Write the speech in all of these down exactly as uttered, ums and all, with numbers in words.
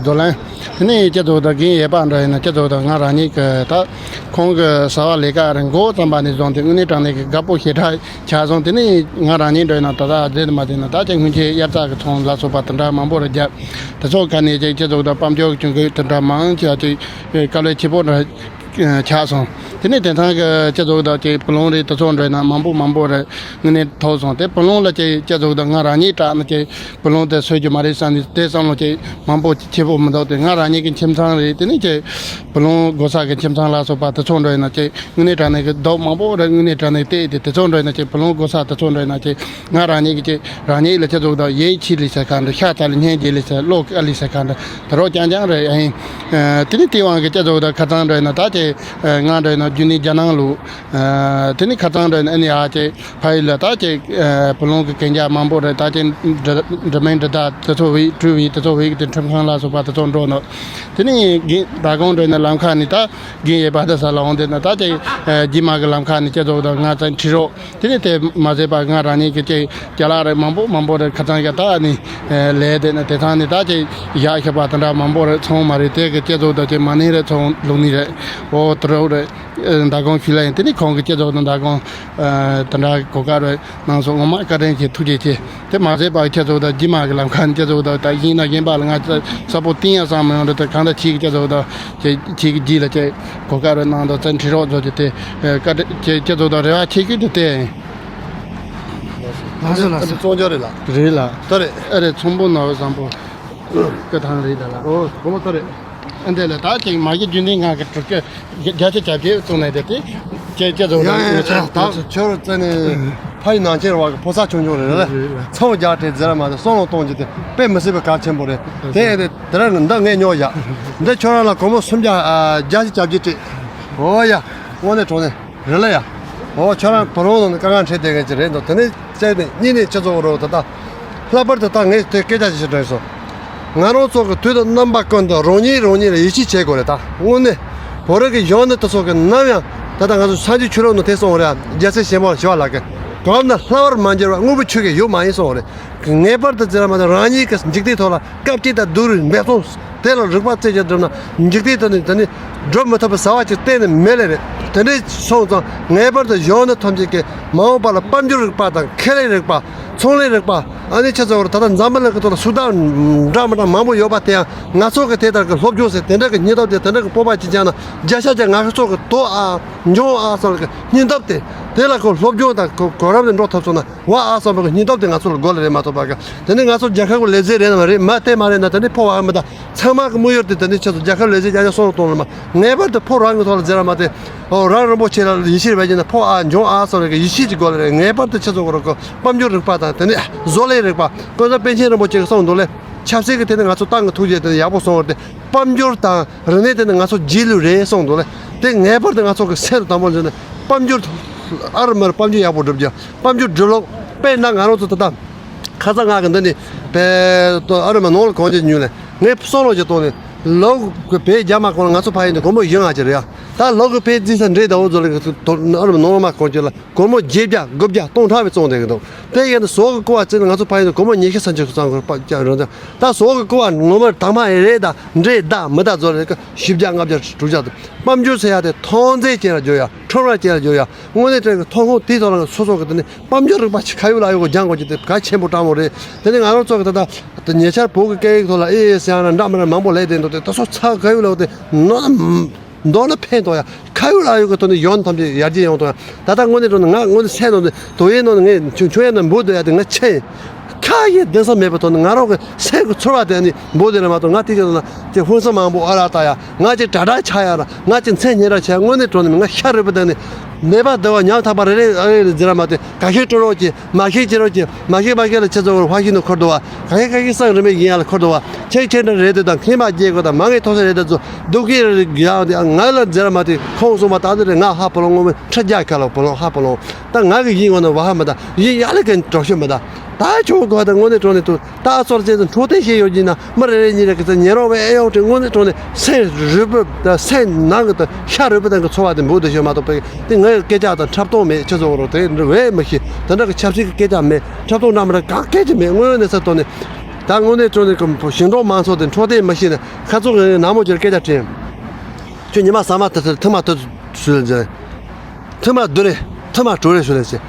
རྡོར་གླིང་། དེ་ནས་ཁྱེད་ཚོ་དང་རྒན་ཡོད་པ་འདྲ་ཡིན་ན། ཁྱེད་ཚོ་དང་ང་རང་ཉིད་ཀྱི་ད་ཁོང་གི་བྱ་བ་ལས་ཀ་རེ་འགོ་བརྩམས་པ་ནས་བཟུང་སྟེ་དངོས་གནས་དྲང་གནས་ཀྱི་དགའ་པོ་ཞེ་དྲག་ཆགས་སོང་། དེ་ནས་ང་རང་ཉིད་འདྲ་ཡིན་ན། ད་ལྟ་རྫས་དུ་མ་བསྡད་ན་ད་ཅིག་སྔོན་ཆད་དབྱར་རྩྭ་གི་ཚོང་ལ་སོགས་པ་དེ་འདྲ་མང་པོ་རེ་བརྒྱབ། དེ་ཚོ་ག་ནས་ཅིག་ཁྱེད་ཚོ་དང་དཔལ་འབྱོར་གྱི་གྱོང་གུད་དེ་འདྲ་མང་ཆེ་བ་ཅིག་དཀའ་ལས་ཆེ་པོ་འདྲ་ཆགས་སོང་། དེ་ནས་དེང་སང་གི་ཁྱེད་ཚོ་དང་ཅིག་བུ་ལོན་རེད། དེ་ཚོ་འདྲ་ཡིན་ན་མང་པོ་མང་པོ་རེ་དངོས་གནས་ཐོབ་སོང་། དེ་བུ་ལོན་ལ་ཅིག་ཁྱེད་ཚོ་དང་ང་རང་ཉིད་དྲག་ན་ཅིག་བུ་ལོན་དེ་སོས་རྒྱུ་མ་རེད་བསམ་ནས་དེ་བསམ་བློ་ཅིག་མང་པོ་ཆེ་པོ་མི་འདུག་དེ་ང་རང་ཉིད་ཀྱི་ཁྱིམ་ཚང་རེད། དེ་ནས་ཅིག་བུ་ལོན་བགོ་ས་གི་ཁྱིམ་ཚང་ལ་སོགས་པ་དེ་ཚོ་འདྲ་ཡིན་ན་ཅིག་དངོས་གནས་དྲང་གནས་ཀྱི་རྡོག་མང་པོ་རེ་དངོས་གནས་དྲང་གནས་བལྟས་ཏེ། དེ་ཚོ་འདྲ་ཡིན་ན་ཅིག་བུ་ལོན་བགོ་ས་དེ་ཚོ་འདྲ་ཡིན་ན་ཅིག་ང་རང་ཉིད་ཀྱི་ཅིག་རང་ཉིད་ལ་ཁྱེད་ཚོ་དང་ཡིད་ཆེས་ལས་ཟེར་ག་འདྲ། ཤ་ཚ་ལས་སྙིང་རྗེ་ལས་ཟེར། བློ་དཀར་ལས་ཟེར་ག་འདྲ། དེ་རོགས་རྐྱང་རྐྱང་རེད་ཡིན། དེ་ནས་དེ་དབང་གིས་ཁྱེད་ཚོ་དང་ཁ་སང་འདྲ་ཡིན་ན་ད་ཅིག་ང་འདྲ་ཡིན་ན་རྒྱུན་ནས་རྒྱ་ནང་ལུགས། དེ་ནས་ཁ་སང་འདྲ་ཡིན་ན་ཨ་ནི་ཨ་ཅིག་ཕ་ཡུལ་ལ་ད་ཅིག་བུ་ལོན་གྱི་གན་རྒྱ་མང་པོ་རེད། ད་ཅིག་འབྲི་འབྲི་མིན་འབྲི་དག་དེ་ཚོ་བས་བྲུས་བས། དེ་ཚོ་བས་དེ་ཁྲིམས་ཁང་ལ་སོགས་པ་དེ་ཚོ་འགྲོ་ནོ། དེ་ནས་རྒན་ཟླ་གོང་འདྲ་ཡིན་ན་ལམ་ཁ་ནས་ད་རྒན་ཡོད་པ་དེ་ས་ལ་འོང་དེ་ན་ད་ཅིག་རྗེས་མ་གི་ལམ་ཁ་ནས་ཁྱེད་ཚོ་དང་ང་ཚོ་ཁྲིད་རོགས། དེ་ནས་དེ་མ་ཟད་པ་ང་རང་ཉིད་ཀྱི་ཅིག་ཅ་ལག་རེ་མང་པོ་མང་པོ་རེ་ཁ་སང་གི་ད་ནི་ལས་དེ་ནི་དེ་ཚང་ནི་ད་ཅིག་བཞག་ཤག་པ་དེ་འདྲ་མང་པོ་རེ་ཚོང་མ་རེད། དེ་གི་ཁྱེད་ཚོ་ད་ཅིག་མ་ནིང་རེ་ཚོང་ལུག་ནི་རེད། འོ་དེ་རོགས་རེད། ཟླ་གོང་ཞུས་ལ་ཡིན། དེ་ནི་ཁོང་གི་ཁྱེད་ཚོ་དང་ཟླ་གོང་དེ་འདྲ་གོ་སྐབས་རེ་གནང་སོང་། ངོ་མ་བཀའ་དྲིན་ཆེ། ཐུགས་རྗེ་ཆེ། དེ་མ་ཟད་པ་ཁྱེད་ཚོ་ད་རྗེས་མ་གི་ལམ་ཁ་ནས་ཁྱེད་ཚོ་ད་ད་ཡིན་ན་རྒན་པ་ལ་ང་ཚོ་ས་པོ་ཏིང་ཡ་བསམ་མི་ཡོང་རེད། དེ་གང་ལྟར་ཁྱེད་ཀྱི་ཁྱེད་ཚོ་ད་ཁྱེད་ཁྱེད་ཀྱི་རྗེས་ལ་ཁྱེད་གོ་སྐབས་རེ་གནང་དང་བཙན་ཁྲིད་རོགས་བཟོ་རྒྱུ་དེ་བཀའ་དྲིན་ཆེ། ཁྱེད་ཚོ་ད་རེ་བ་ཆེ་ཤོས་དེ་དེ་ཡིན། ལགས་སོ་ལགས་སོ། ཨ་ནི་གཙང་ཆུ་རེད་ལ། རེད་ལ། ད་རེད། ཨ་རེད། ཚོང་པོ་ནོར་བཟང་པོ་སྐུ་ཐང་རེད་ད་ལ། ཨོ་གོ་མ་ད་རེད། ཨ་འདས་ལ་ད་ཅིག་མ་གི་རྒྱུན་ལྡན་ང་གི་གྲུ་ཁ་བརྒྱ་ཆ་བརྒྱ་བརྒྱད་བཙོང་ནས་དེ་དེ་ཅེ་ཅེ་ཚོ་ཡ་ཡ་ཡ། ད་ཁྱོད་རང་བཙལ་ནས་ཕ་ཡི་ནང་ཆེན་བ་གི་ཕོ་གསར་ཆུང་ཆུང་རེད་ལ། ཚོང་རྒྱག་དེ་ཟེར་མ་དེ་སོང་ལོ་གཏོང་རྒྱུ་དེ་དཔེ་མི་སྲིད་པའི་གལ་ཆེན་པོ་རེད། དེ་ཡིན་དེ་དེ་ར་འདི་ངས་ཉོ་ཡ། འདི་ཁྱོད་རང་ལ་སྒོར་མོ་སུམ་བརྒྱ་བརྒྱ་ཆ་བརྒྱད་སྤྲད། ཨོ་ཡ། དངོས་གནས་དྲང་གནས། རེད་ལ་ཡ། ཨོ་ཁྱོད་རང་བུ་རོང་ནང་དཀའ་ངལ་འཕྲད་བསྡད་མཁན་ཅིག་རེད་འདུག་དེ་ནས་བཙལ་ནས་གཉིས་ནས་ཅི་ཚོགས་རོགས་ད་ལྟ། ལྷག་པར་དུ་ད་ངས་དེ་སྐད་ཆ་ཞིག་དྲན་སོང་། ང་རང་ཚོ་གི་དུས་དང་རྣམ་པ་ཀུན་ཏུ་རང་ཉིད་རང་ཉིད་ལ་ཡིད་ཆེས་བྱེད་དགོས་རེད་ད། དངོས་གནས། བོད་རིགས་ཀྱི་གཞོན་ནུ་དེ་ཚོ་གི་ནམ་ཡང་ད་ལྟ་ང་ཚོ་སངས་རྒྱས་ཆོས་ལུགས་ནང་དེ་གསུངས་རེད། རྒྱལ་སྲས་ཞིང་པ་ཞི་བ་ལྷ་གིས། གོམ་ནས་སླ་བར་མ་འགྱུར་བ་དངོས་པོའི་ཆོས་ཀྱི་ཡུལ་མ་ཡིན་གསུངས་རེད། ངེས་པར་དུ་ཟེར་བ་མ་གཏོགས་རང་ཉིད་ཀྱི་འཇིག་རྟེན་ཐོག་ལ་སྐབས་གཅིག་ད་སྡུག་རུས་འབད་བརྩོན་དེ་ལ་རིག་པ་རྩལ་གྱིས་བསྒྲུབས་ན་འཇིག་རྟེན་དུ་ནི་དེ་ནི་སྒྲུབ་མི་ཐུབ་པའི་བྱ་བ་ཅིག་གཏན་ནས་མེད་ལེ་རེད། དེ་འདྲའི་སོང་ཙང་ངེས་པར་དུ་གཞོན་ནུ་ཐམས་ཅད་ཀྱིས་མ་འོངས་པ་ལ་དཔལ་འབྱོར་རིག་པ་དང་ཁེ་ལས་རིག་པ། ཚོང་ལས་རིག་པ། ཨ་ནི་ཆ་ཚང་བར་ད་ལྟ་འཛམ་བུ་གླིང་གི་ཐོག་ལ་སུ་དག་འདྲ་མི་འདྲ་མང་པོ་ཡོད་པ་དེ་ཡང་ང་ཚོ་གི་དེ་ལྟར་གྱི་སློབ་སྦྱོང་ཟེར་དེ་འདྲ་གི་སྙིང་སྟོབས་དེ་དེ་འདྲ་གི་སྤོབས་པ་ཅིག་བཅངས་ན་བརྒྱ་ཆ་བརྒྱ་ང་ཚོ་གི་དོ་ཨ་འཇོན་ཨ་སོགས་ཀྱི་སྙིང་སྟོབས་དེ་དེ་ལ་ཁོ་སློབ་སྦྱོང་དང་གོ་གོ་རིམ་དུ་འགྲོ་ཐུབ་སོང་ན། བ་ཨ་བསམ་པའི་སྙིང་སྟོབས་དེ་ང་ཚོ་ལ་དགོས་ལེ་རེད་མ་གཏོགས་པ་ག་དེ་ནི་ང་ཚོ་རྒྱལ་ཁབ་ཀྱི་ལས་བྱེད་རེད་ནམ་རེད་མ་དེ་མ་རེད་ན་དེ་ནི་ཕོ་བ་མི་དང་ཚང་མ་གི་དམིགས་ཡུལ་དེ་དེ་ནི་ཁྱེད་ཚོ་རྒྱལ་ཁབ་ལས་བྱེད་རྒྱ་ཆེ་སོང་ལ་གཏོང་ལ་མ། ངེས་པར་དུ་ཕོ་རང་གི་ཐོག་ལ་ཟེར་བ་མ་དེ་ཨོ་རང་རིན་པོ་ཆེ་ལ་ཡིད་ཆེས་རེ་བ་ཡིན་ན་ཕོ་ཨ་འཇོན་ཨ་སོགས་རེ་གི་ཡིད་ཆེས་ཀྱི་སྒོ་ལ་རེད། ངེས་པར་དུ་ཁྱེད་ཚོ་གི་རོགས་གི་དཔལ་འབྱོར་རིག་པ་དང་དེ་ནི་བཟོ་ལས་རིག་པ་ཀུན་བཟང་པཎ་ཆེན་རིན་པོ་ཆེ་གི་གསུངས་འདུག་ལེ། ཆབ་སྲིད་ཀྱི་ཐད་ནས་ང་ཚོ་ཏང་གི་ཐུགས་རྗེ་དེ་ནི་ཡག་པོ་སོང་བར་དེ་དཔལ་འབྱོར་དང་རིག་གནས་དེ་ནི་ང་ཚོ་རྗེས་ལུས་རེད་གསུངས་འདུག་ལེ། དེ་ངེས་པར་དུ་ང་ཚོ་གི་སེམས་དང་པོ་འཛིན་ནས་དཔལ་འབྱོར་ཨ་རུ་མར་དཔལ་འབྱོར་ཡག་པོ་སྒྲུབ་རྒྱུ། དཔལ་འབྱོར་སྒྲུབ་ལུགས་དཔེར་ན་ང་རང་ཚོ་ད་ལྟ་ཁ་སང་ང་གི་འདི་ནས་བལ་ཨ་རུ་མ་ནང་ལ་གང་ཅི་ཉུལ་ནས་ངས་བསམ་བློ་ཅིག་གཏོང་ནས་ལོ་གི་བལ་རྒྱ་མ་གང་ལ་ང་ཚོ་ཕ་ཡུལ་འདི་སྒོར་མོ་བཞི་ལྔ་ཅིག་རེད་ཡ། ད་ལོ་གི་བལ་རྩིས་ས་འདྲེ་ཟླ་བོ་ཚོ་ལ་ཨ་རུ་མ་ནང་ལ་མ་གང་ཅི་ལ་སྒོར་མོ་བརྒྱད་བརྒྱ་དགུ་བརྒྱ་སྟོང་ཕྲག་བའི་བཙོང་བསྡད་ཀྱི་འདུག་དེ་ཡིན་ན་ཟོག་གི་ཀུ་བ་བརྩིས་ན་ང་ཚོ་ཕ་ཡུལ་འདི་སྒོར་མོ་ཉི་ཤུ་སུམ་ཅུ་ཙམ་གི་ད་ཟོག་གི་ཀུ་བ་ངོ་མར་དྭངས་མ་ཡིན་རེད། ད་འདྲེ་ཟླ་མི་ཟླ་ཚོ་ལ་བཞི་བརྒྱ་ལྔ་བརྒྱ་དྲུག་བརྒྱ་དང་དཔལ་འབྱོར་ཟེར་ཡ་དེ་ཐོན་རྫས་ཅན་ལ་བསྒྱུར་ཡ། ཁྲོམ་ར་ཅན་ལ་བསྒྱུར་ཡ། དངོས་གནས་དྲན་གྱི་ཐོན་ཁུངས་དེའི་ཐོག་ལ་སོ་སོ་གི་དེ་ནི་དཔལ་འབྱོར་རིག་པ་ཞིག་ཁ་ཡོད་ལག་ཡོད་ཀྱི་སྦྱང་དགོས་ཀྱི་དེ་གལ་ཆེན་པོ་དྲང་མོ་རེད། དེ་ནི་ང་རང་ཚོ་གི་ད་ལྟ་ད་ཉེ་ཆར་བོད་ཀྱི་སྐད་ཡིག་ཐོག་ལ་ཨེ་ཨེ་ཟེར་ཡང་ན་འདྲ་མི་འདྲ་མང་པོ་ལས་དེ་འདུག་དེ་ད་སོ་ཚ་ཁ་ཡོད་ལག་དེ་ནོ་མདོ་ལ་ཕན་ཐོགས་ཡ། ཁ་ཡོད་ལག་ཡོད་ཀྱི་ཐོག་ནས་ཡོན་ཐམས་ཅད་ཡར་རྒྱས་ཡོང་ཐུབ་ཡ། ད་ལྟ་དངོས་གནས་དྲང་ནས་ང་དངོས་གནས་སེམས་ནང་ནས་དོ་ཡེ་ནང་ནས་ངས་ཆུང་ཆུང་ཡས་ནས་འབུ་སྡོད་ཡ་དེ་ང་ཆེ། ཁ་ཡེ་བདེན་ས་མེད་པའི་ཐོག་ནས་ང་རང་གི་སེམས་ཀྱི་ཚོར་བ་དེ་ནི་འབོར་དེ་རེད་མ་གཏོགས་ང་དེ་ཅི་ལ་ཅི་ཧུན་སུམ་མང་པོ་ཨ་རག་ལྟ་ཡ། ང་ཅི་དྲག་དྲག་ཆགས་ཡ་ར། ང་ཅི་མཚན་སྙན་གྲགས་ཆགས་ཡ། དངོས་གནས་དྲང་ནས་ང་ཤ་རུས་པ་དེ་ནི་ནད་པ་འདི་བ་ཉམ་ཐག་པ་རེ་རེ་ཨ་རེ་རེ་ཟེར་ར་མ་དེ་ག་ཤེད་སྤྲོ་རོགས་ཀྱི་མ་ཤེད་ཅི་རོགས་ཀྱི་མ་ཤེད་མ་ཤེད་ལ་ཁྱེད་ཚོ་བར་ཧྥ་ཤི་ནང་འཁོར་འདུག་བ། ག་ཤེད་ག་ཤེད་སང་རིན་མེད་ཡིན་ཡ་ལ་འཁོར་འདུག་བ། ཁྱེད་ཁྱེད་འདྲ་རེད་དེ་དང་ཁྱེད་མ་རྒྱལ་གོ་དང་མ་ངའི་ཐོག་ས་རེད་དེ་ཚོ་སྡུག་གི་རེད་ཡ། ང་ལ་ཟེར་ར་མ་དེ་ཁོང་གསུངས་པ་ད་དེ་རེད། ང་ཧ་པོ་ལོང་ངོ་མ་ཁྲི་རྒྱ་ཁ་ལ་པོ་ལོང་ཧ་པོ་ལོང་། ད་ང་གི་ཡིན་ངོ་ན་བ་ཧ་མི་ད་ཡིན་ཡ་ལ་ཀན་གྲོགས་ཤོད་མི་ད། ད་ཁྱོད་གོ་ད་དངོས་གནས་དྲང་གནས་དུ་ད་ཨ་ཚོར་ཅན་དུ་འཕྲོད་བསྟེན་བྱེད་ཡོད་ཀྱིན་ན་མི་རེ་རེ་གཉིས་རེ་གི་ཚེ་ཉེ་རོགས་བས་ཨེ་ཡོང་དྲི་དངོས་གནས་དྲང་གནས་སེམས་རུས་པ་ད་སེམས་ནང་གི་ད་ཤ་རུས་པ་དང་གི་ཚོར་བ་དེ་འབུ་དུ་ཤོད་མ་གཏོགས་པའི་དེ་ངའི་སྐད་ཆ་དང་འཁྲབ་སྟོང་མེད། ཁྱེད་ཚོ་རོ་དེ་འདྲ་བས་མི་ཤེས། དེ་འདྲ་གི་ཆབ་སྲིད་ཀྱི་སྐད་ཆ་མེད། འཁྲབ་སྟོང་འདྲ་མི་འདྲ་གང་སྐད་ཀྱི་མེད། དངོས་གནས་ས་ཐོག་ནས། ད་དངོས་གནས་དྲང་གནས་ཀྱི་ཞིང་འབྲོག་མང་ཚོགས་དེ་འཕྲོད་བསྟེན་མི་ཤེས་ནས་ཁ་ཚོགས་ཀྱི་ནག་མོ་གྱུར་སྐད་ཆ་དྲན། ཁྱོད་ཉི་མ་ཟ་མ་དེ་ཚོ་ཐུར་མ་ཐུར་ཞུ་ལ་འཇལ། ཐུར་མ་བསྡུ་རེ་ཐུར་མ་བྲོ་རེ་ཞུ་ལ་འཇལ།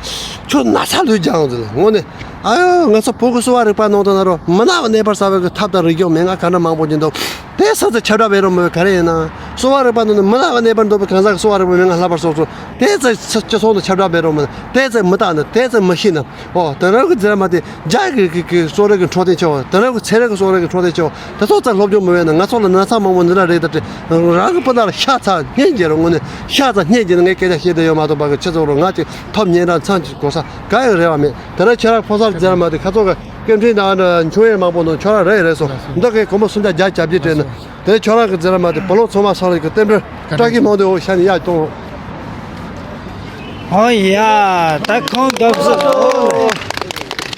ཁྱོད་ན་ཚ་ལུས་རྒྱག་འོང་ཟེར་ལ་དངོས་གནས། ཨ་ཡོ་ང་ཚོ་བོད་ཀྱི་གསོ་བ་རིག་པ་ནང་དུ་ན་རོ་མི་ན་བ་གནས་པར་ཟ་བའི་གི་ཐབས་དང་རིགས་ཀྱང་མེད། ང་ག་འདྲ་མང་པོ་ཅིག་འདུག་དེ་ས་ཚ་ཁྱབ་བསྒྲགས་བྱེད་རོགས་མི་ག་རེ་ཡིན་ན་གསོ་བ་རིག་པ་ནང་ནས་མི་ན་བ་གནས་པར་འདུག་པའི་གང་ཟག་གི་གསོ་བ་རིག་པ་མེད་ང་ལྷག་པར་སོགས་སོ་དེ་ཚ་སྤྱི་ཚོགས་ནང་ཁྱབ་བསྒྲགས་བྱེད་རོགས་མི་དེ་ཚ་མི་རྟག་ནི་དེ་ཚ་མི་ཤེས་ནི། ཨོ་དེ་རང་གི་རྫི་ར་མ་དེ་རྒྱ་གི་གི་གི་གསོ་རིག་གི་འཕྲོད་བསྟེན་ཆེ་བ། དེ་རང་གི་ཚན་རིག་གི་གསོ་རིག་གི་འཕྲོད་བསྟེན་ཆེ་བ། དེ་ཚོ་ཚ་སློབ་སྦྱོང་མི་བས་ན་ང་ཚོ་ལ་ན་ཚ་མང་པོ་འདི་འདྲ་རེད། ད་དེ་རང་གི་སྤུན་ཟླ་ལ་ཤ་ཚ་སྙིང་རྗེ་རུ་དངོས་ནས་ཤ་ཚ་སྙིང་རྗེ་ནས་ངས་སྐད་ཆ་བཤད་དེ་ཡོད་མ་གཏོགས་པ་གི་ཆེ་ཚོགས་རུ་ང་ཅིག་ཐོབ་ཉན་ར་མཚམས་ཀྱི་གོ་ས་ག་ཡང་རེ་བ་མེད། དེ་རང་ཁྱེད་རང་ཕོ་གསར་རྫི་ར་མ་དེ་ཁ་ཚོ་ག་སྐད་འཕྲིན་དང་ཆུང་ཡས་མང་པོ་ནང་ཁྱོད་རང་རེད་རེད་སོ་འདི་གའི་གོང་མ་སུམ་བརྒྱ་བརྒྱ་བརྒྱ་བརྒྱད་སྤྲད་ན། དེ་ཁྱོད་རང་གི་རྫི་ར་མ་དེ་བུ་ལོན་ཚང་མ་སོང་ལ་གི་རྟེན་འབྲེལ་བཀྲ་ཤིས་སྨོན་འདུན་འོ་ཤ་ནི་ཡག་གཏོང་། ཨོ་ཡ། ད་ཁོང་སྐབས་སུ་ཨོ།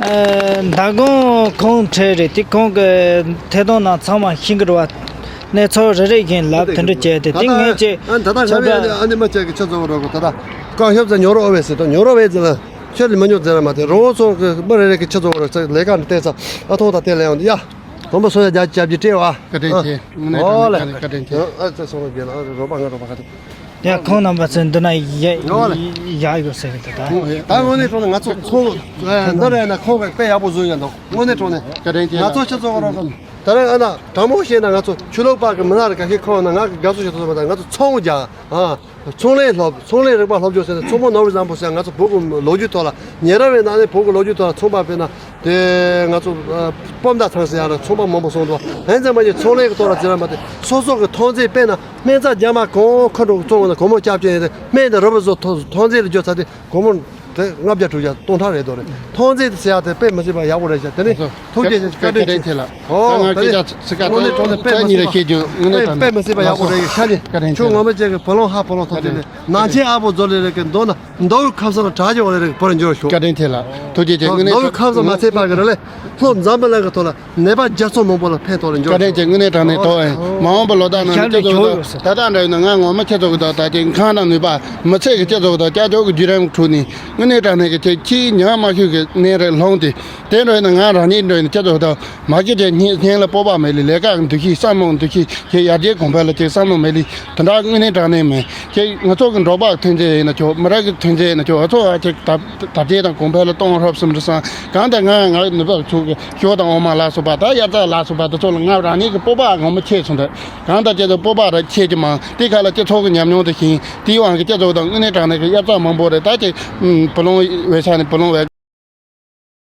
ཨ། མདང་དགོང་ཁོང་འཕྲད་རེད་དེ་ཁོང་གི་ཐད་གཏོང་ནང་ཚང་མ་ཤེས་ཀྱི་རེད་བ། གནས་ཚུལ་རེ་རེ་བཞིན་ལབ་དེ་འདྲ་བྱས་ཏེ་དེ་ངས་ཅིག་ཨ་ད་ད་ང་བས་ཨ་ནི་མ་བྱས་ཀྱི་ཆ་ཚང་རོགས་གོ་ད་ད་བཀའ་ཤོབ་ཚ་ཉོ་རོགས་ཨོ་བས་ཟེར་ད་ཉོ་རོགས་བས་ཟེར་ལ་ཁྱོད་ལ་མ་ཉོ་ཟེར་ལ་མ་དེ་རོགས་ཚོ་གི་མི་རེ་རེ་གི་ཆ་ཚང་རོགས་ལས་ཀ་ནི་བལྟས་ཚ་ཨ་ཐོང་ད་བལྟས་ལ་ཡོང་དེ་ཡ། དགོན་པ་སོ་ཡ་རྒྱ་རྒྱ་རྒྱ་སྤྲེལ་བ། བཀའ་དྲིན་ཆེ། དངོས་གནས་ཨོ་ལེ། དྲང་གནས་བཀའ་དྲིན་ཆེ། ཨ་ཙི་སོང་རྒྱལ་ཨ་རོགས་པ་ང་རོགས་པ་ཁ་ཐུག་ཡ་ཁོང་རྣམ་པ་ཚོས་འདི་ན་ཡ་ཨོ་ལེ། ཡ་ཡོད་ཟེར་གི་འདུག་ད། ད་དངོས་གནས་དྲང་གནས་ང་ཚོ་ཁོང་འདི་རེད་ན་ཁོང་གི་དཔེ་ཡག་པོ་བཟོས་ཡོད་འདུག་དངོས་གནས་དྲང་གནས། བཀའ་དྲིན་ཆེ། ང་ཚོ་ཆུ་ཚོད་གོ་རོགས་སམ། ད་རེས་ཨ་ན་དྲང་མོ་བཤད་ན་ང་ཚོ་ཆུ་ལོག་པ་གི་མི་ནག་རེ་ཁ་ཤས་ཁོང་ན་ང་གི་དགའ་བསུ་ཞུ་ཐུབ་པ་དང་ང་ཚོ་ཚོང་རྒྱག་ཨ། ཚོང་ལས་སློབ་ཚོང་ལས་རིག་པ་སློབ་སྦྱོང་ཟེར་ནས་ཚོང་པ་ནོར་བུ་བཟང་པོ་ཟེར་ང་ཚོ་བོད་ཀྱི་ལོ་རྒྱུས་ཐོག་ལ་ཉེ་རབས་པའི་ནང་ནས་བོད་ཀྱི་ལོ་རྒྱུས་ཐོག་ལ་ཚོང་པ་དཔེར་ན་དེ་ང་ཚོ་སྤོམ་མདའ་ཚང་ཟེར་ཡ་ལ་ཚོང་པ་མང་པོ་སོང་འདུག་ཧན་ཚན་མ་ཉེ་ཚོང་ལས་ཀྱི་ཐོག་ལ་ཟེར་ན་མ་དེ་སོ་སོ་གི་ཐོན་རྫས་དཔེར་ན་སྨན་རྩྭ་རྒྱ་མ་གོང་མཁོ་འགྲོ་བཙོང་ན་གོང་མོ་སྐྱབས་ཅན་ཡིན་ཏེ་སྨན་དེ་རོ་བ་བཟོ་ཐོན་ཐོན་རྫས་ལ་བརྗོད་ཚར་ཏེ་གོང་མོ། དེ་ལྔ་བརྒྱ་དྲུག་བརྒྱ་སྟོང་ཕྲག་རེད་དོ་རེད། ཐོན་རྫས་དེ་ཟེར་ཡ་དེ་དཔེ་མི་སྲིད་པ་ཡག་པོ་རེད་ཤག་དེ་ནི་ཐུགས་རྗེ་ཆེ་བཀའ་དྲིན་ཆེ་ལགས། ཨོ་ད་ངས་སྐད་ཆ་ཚིག་ཁ་དང་ཚིག་གཉིས་རེ་བཤད་རྒྱུ་དངོས་གནས་དྲང་གནས་དཔེ་མི་སྲིད་པ་ཡག་པོ་རེད་ཤག་ནི་བཀའ་དྲིན་ཆེ་ཁྱོད་ངོ་མ་ཅན་གྱི་བུ་ལོན་ཧ་བུ་ལོན་ཐོབ་དེ་ནི་ནང་ཆེན་ཨ་བོ་རྫོ་ལས་རེད་གི་མདོ་ན་མདོ་ཁམས་སོགས་ལ་གྲགས་ཀྱི་བ་རེད་གི་བུར་འབྱོར་ཤོག་བཀའ་དྲིན་ཆེ་ལགས། ཐུགས་རྗེ་ཆེ། དངོས་གནས་མདོ་ཁམས་སོགས་མ་ཚད་པ་གི་རེད་ལས་ལྷོ་འཛམ་བུ་གླིང་གི་ཐོག་ལ། ནད་པ་བརྒྱ་སོ་མང་པོ་ལ་ཕན་ཐོགས་རེ་འབྱོར། བཀའ་དྲིན་ཆེ། དངོས་གནས་དྲང་གནས་ཐོག་ཨེ་མ་འོངས་པ་ལོ་ཟླ་ནང་ནས་སྐྱེ་ཚོགས་དང་ད་ལྟ་འདྲ་ཡིན་ན་ང་ངོ་མ་སྐྱེ་ཚོགས་ཀྱི་དང་ད་ཅིག་ཁང་དང་ནུས་པ་མི་ཚད་ཀྱི་སྐྱེ་ཚོགས་དང་སྐྱབས་བཅོལ་གྱི་བརྒྱུད་རིམ་ཁྲོད་ནས་དངོས་གནས་དྲང་གནས་ཀྱི་ཁྱེད་ཀྱིས་ཉམས་མ་ཤོད་ཀྱི་གནས་རེ་ལྷུང་སྟེ་དེ་འདྲ་ཡིན་ན་ང་རང་ཉིད་འདྲ་ཡིན་སྐྱེ་ཚོགས་དང་མ་སྐྱེ་ཅན་སྙིང་ལ་སྤོབས་པ་མེད་ལས་ལས་ཀ་འདུ་ཤེས་བསམ་བློ་འདུ་ཤེས་ཀྱི་ཡར་རྒྱས་གོང་འཕེལ་ལ་ཅིག་བསམ་བློ་མེད་ལས་དེ་འདྲ་དངོས་གནས་དྲང་གནས་མེད། ཁྱེད་ང་ཚོ་གི་འབྲོག་པ་ཐོན་རྫས་ཡིན་ན་ཆོག་མི་རབས་ཀྱི་ཐོན་རྫས་ཡིན་ན་ཆོག་ང་ཚོ་ཨ་ཅིག་ད་དར་རྒྱས་དང་གོང་འཕེལ་ལ་གཏོང་རོགས་སེམས་འདྲི་སང་གང་ལྟར་ང་ང་ནུས་པ་ཚུགས་ཀྱི་ཞོ་དང་འོ་མ་ལ་སོགས་པ་ད་དབྱར་རྩྭ་ལ་སོགས་པ་དེ་ཚོ་ལ་ང་རང་ཉིད་ཀྱི་སྤོབས་པ་ངོ་མ་ཆེ་སོང་། དེ་གང་ལྟར་ཁྱེད་ཚོ་སྤོབས་པ་ར་ཆེ་གི་མང་དེ་ཁ་ལ་སྤྱི་ཚོགས་ཀྱི་ཉམས་མྱོང་དེ་བཞིན་དེའི་དབང་གིས་སྤྱི་ཚོགས་དང་དངོས་གནས་དྲང་གནས་ཀྱི་དབྱར་རྩྭ་མང་པོ་རེད། ད་ཅིག་བུ་ལོན་བས་ས་ནས་བུ་ལོན་བས།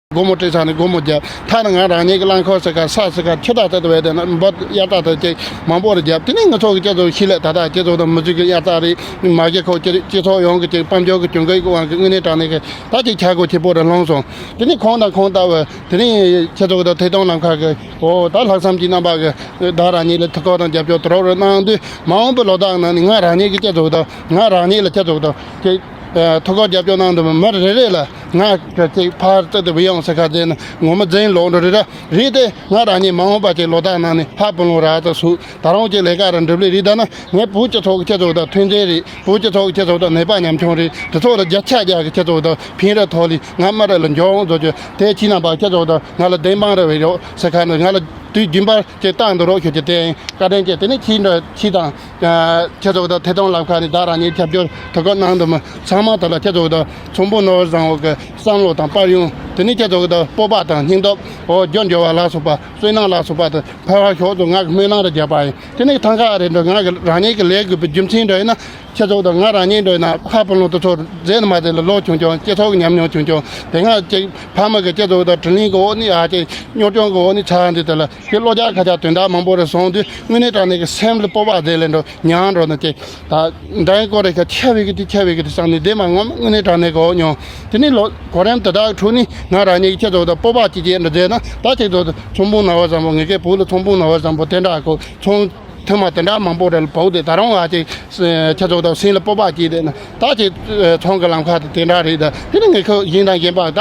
སྒོར་མོ་སྤྲད་ས་ནས་སྒོར་མོ་བརྒྱབ། ཐ་ན་ང་རང་ཉིད་ཀྱི་རླངས་འཁོར་ཟེར་ག་ས་ཟེར་ག་ཆུ་དག་ཏུ་བས་དེ་ན་འབོ་དབྱར་རྩྭ་དང་ཅིག་མང་པོ་རེ་བརྒྱབ། དེ་ནས་ང་ཚོ་གི་སྤྱི་ཚོགས་ཤི་ལས་ད་ལྟ་སྤྱི་ཚོགས་དང་མི་ཚོགས་ཀྱི་དབྱར་རྩྭ་རེད་མ་སྐྱེ་ཁོག་སྤྱི་སྤྱི་ཚོགས་ཡོངས་ཀྱི་ཅིག་དཔལ་འབྱོར་གྱི་གྱོང་གུད་ཀྱི་དབང་གིས་དངོས་གནས་དྲང་གནས་ཀྱི་ད་ཅིག་ཆག་སྒོ་ཆེ་པོ་རེ་ལྷུང་སོང་། དེ་ནས་ཁོང་དང་ཁོང་ལྟ་བུ་དེ་ནས་སྤྱི་ཚོགས་དང་ཐད་གཏོང་ལམ་ཁ་གི་འོ་ད་ལྷག་བསམ་གྱི་རྣམ་པ་གི་བདག་རང་ཉིད་ལ་ཐུགས་ཁུར་དང་རྒྱབ་སྐྱོར་དུ་རོགས་རེ་གནང་དུས་མ་འོངས་པའི་ལོ་ཟླ་ནང་ནས་ང་རང་ཉིད་ཀྱི་སྤྱི་ཚོགས་དང་ང་རང་ཉིད་ལ་སྤྱི་ཚོགས་དང་ཅིག་ཐུགས་ཁུར་རྒྱབ་སྐྱོར་གནང་འདུག་མི་རེ་རེ་ལ་ང་གི་ཅིག་ཕར་ཙི་ཏུ་བུ་ཡོང་ཟེར་ཁ་ཟེར་ན་ངོ་མ་འཛིན་ལོག་འགྲོ་རེ་ར་རེད་དེ་ང་རང་ཉིད་མ་འོངས་པ་ཅིག་ལོ་ཟླ་ནང་ནས་ཧ་བུ་ལོན་ར་ཙི་སུ་ད་རུང་ཅིག་ལས་ཀ་ར་འགྲུབ་ལེ་རེད། ད་ན་ངས་བོད་སྤྱི་ཚོགས་ཀྱི་སྤྱི་ཚོགས་དང་ཐོན་རྫས་རེད། བོད་སྤྱི་ཚོགས་ཀྱི་སྤྱི་ཚོགས་དང་ནད་པ་ཉམ་ཆུང་རེད། དེ་ཚོ་ལ་བརྒྱ་ཆ་བརྒྱ་གི་སྤྱི་ཚོགས་དང་ཕན་རེ་ཐོགས་ལེ་ང་མ་རེ་ལ་འཇོག་འོང་བཟོ་རྒྱུ་དེ་ཁྱེད་རྣམ་པ་སྤྱི་ཚོགས་དང་ང་ལ་བདེན་དཔང་རེ་བའི་རོགས་ཟེར་ཁ་ནས་ང་ལ་དུས་རྒྱུན་པར་ཅིག་བཏང་འདུག་རོགས་ཞུ་རྒྱུ་དེ་བཀའ་དྲིན་ཆེ། དེ་ནས་ཁྱེད་འདྲ་ཁྱེད་དང་། ཁྱེད་ཚོ་གི་ཐད་གཏོང་ལམ་ཁ་ནས་བདག་རང་ཉིད་ཁྱབ་སྐྱོར་ཐུགས་ཁུར་གནང་འདུག་མི་ཚང་མ་དག་ལ་ཁྱེད་ཚོ་གི་ཚོང་དཔོན་ནོར་བུ་བཟང་པོ་གི་བསམ་བློ་དང་དཔལ་ཡོན་དེ་ནས་ཁྱེད་ཚོ་གི་སྤོབས་པ་དང་སྙིང་སྟོབས་འོ་རྒྱུ་འབྱོར་བ་ལ་སོགས་པ་བསོད་ནམས་ལ་སོགས་པ་དང་འཕེལ་བ་ཤོག་ཏུ་ང་གི་སྨོན་ལམ་རེ་བརྒྱབ་པ་ཡིན། དེ་ནས་ཐང་ཀ་རེ་འགྲོ་ང་གི་རང་ཉིད་ཀྱི་ལས་དགོས་པའི་རྒྱུ་མཚན་འདྲ་ཡིན་ན་ཁྱེད་ཚོ་དང་ང་རང་ཉིད་འདྲ་ཡིན་ན་ཕ་བུ་ལོན་དེ་ཚོ་རྫས་ནི་མ་དེ་ལ་ལོ་ཆུང་ཆུང་སྤྱི་ཚོགས་ཀྱི་ཉམས་མྱོང་ཆུང་ཆུང་དེ་སྔ་ཅིག་ཕ་མ་གི་ཁྱེད་ཚོ་དང་དྲིན་ལན་གི་འོག་ནས་ཨ་ཅིག་སྙོར་སྐྱོང་གི་འོག་ནས་ཚར་འདི་དེ་ལ། ཁྱེད་བློ་རྒྱ་ཁ་རྒྱ་དོན་དག་མང་པོ་རེ་སོང་དུས་དངོས་གནས་དྲང་གནས་ཀྱི་སེམས་ལ་སྤོབས་པ་རྫས་ལས་འགྲོ་ཉང་འགྲོ་ན་ཅིག་ད་འདྲ་ཡིན་སྐོར་རེ་ཁ་ཆ་བའི་གི་དེ་ཆ་བའི་གི་དེ་བསམ་ནས་བདེ་མ་ངོམ་དངོས་གནས་དྲང་གནས་གོ་མྱོང་། དེ་ནས་ལོ་གོ་རིམ་དེ་དག་ཁྲོད་ནས་ང་རང་ཉིད་ཀྱི་ཁྱེད་ཚོ་དང་སྤོབས་པ་ཅིག་ཅིག་འདྲ་མཛད་ན་ད་ཁྱེད་ཚོ་དང་ཚོང་དཔོན་ནོར་བུ་བཟང་པོ་ངེད་ཀའི་བོད་ལ་ཚོང་དཔོན་ནོར་བུ་བཟང་པོ་དེ་འདྲ་གོ་ཚོང་ཐེངས་མ་དེ་འདྲ་མང་པོ་རེ་ལ་བོད་དེ་ད་རུང་ཨ་ཅིག་ཁྱེད་ཚོ་དང་སེམས་ལ་སྤོབས་པ་ཅིག་དེ་ན་ད་ཅིག་ཚོང་གི་ལམ་ཁ་དེ་དེ་འདྲ་རེད། ད་དེ་ནས་ངེད་ཁོ་གཞན་དང་གཞན་པ་ད་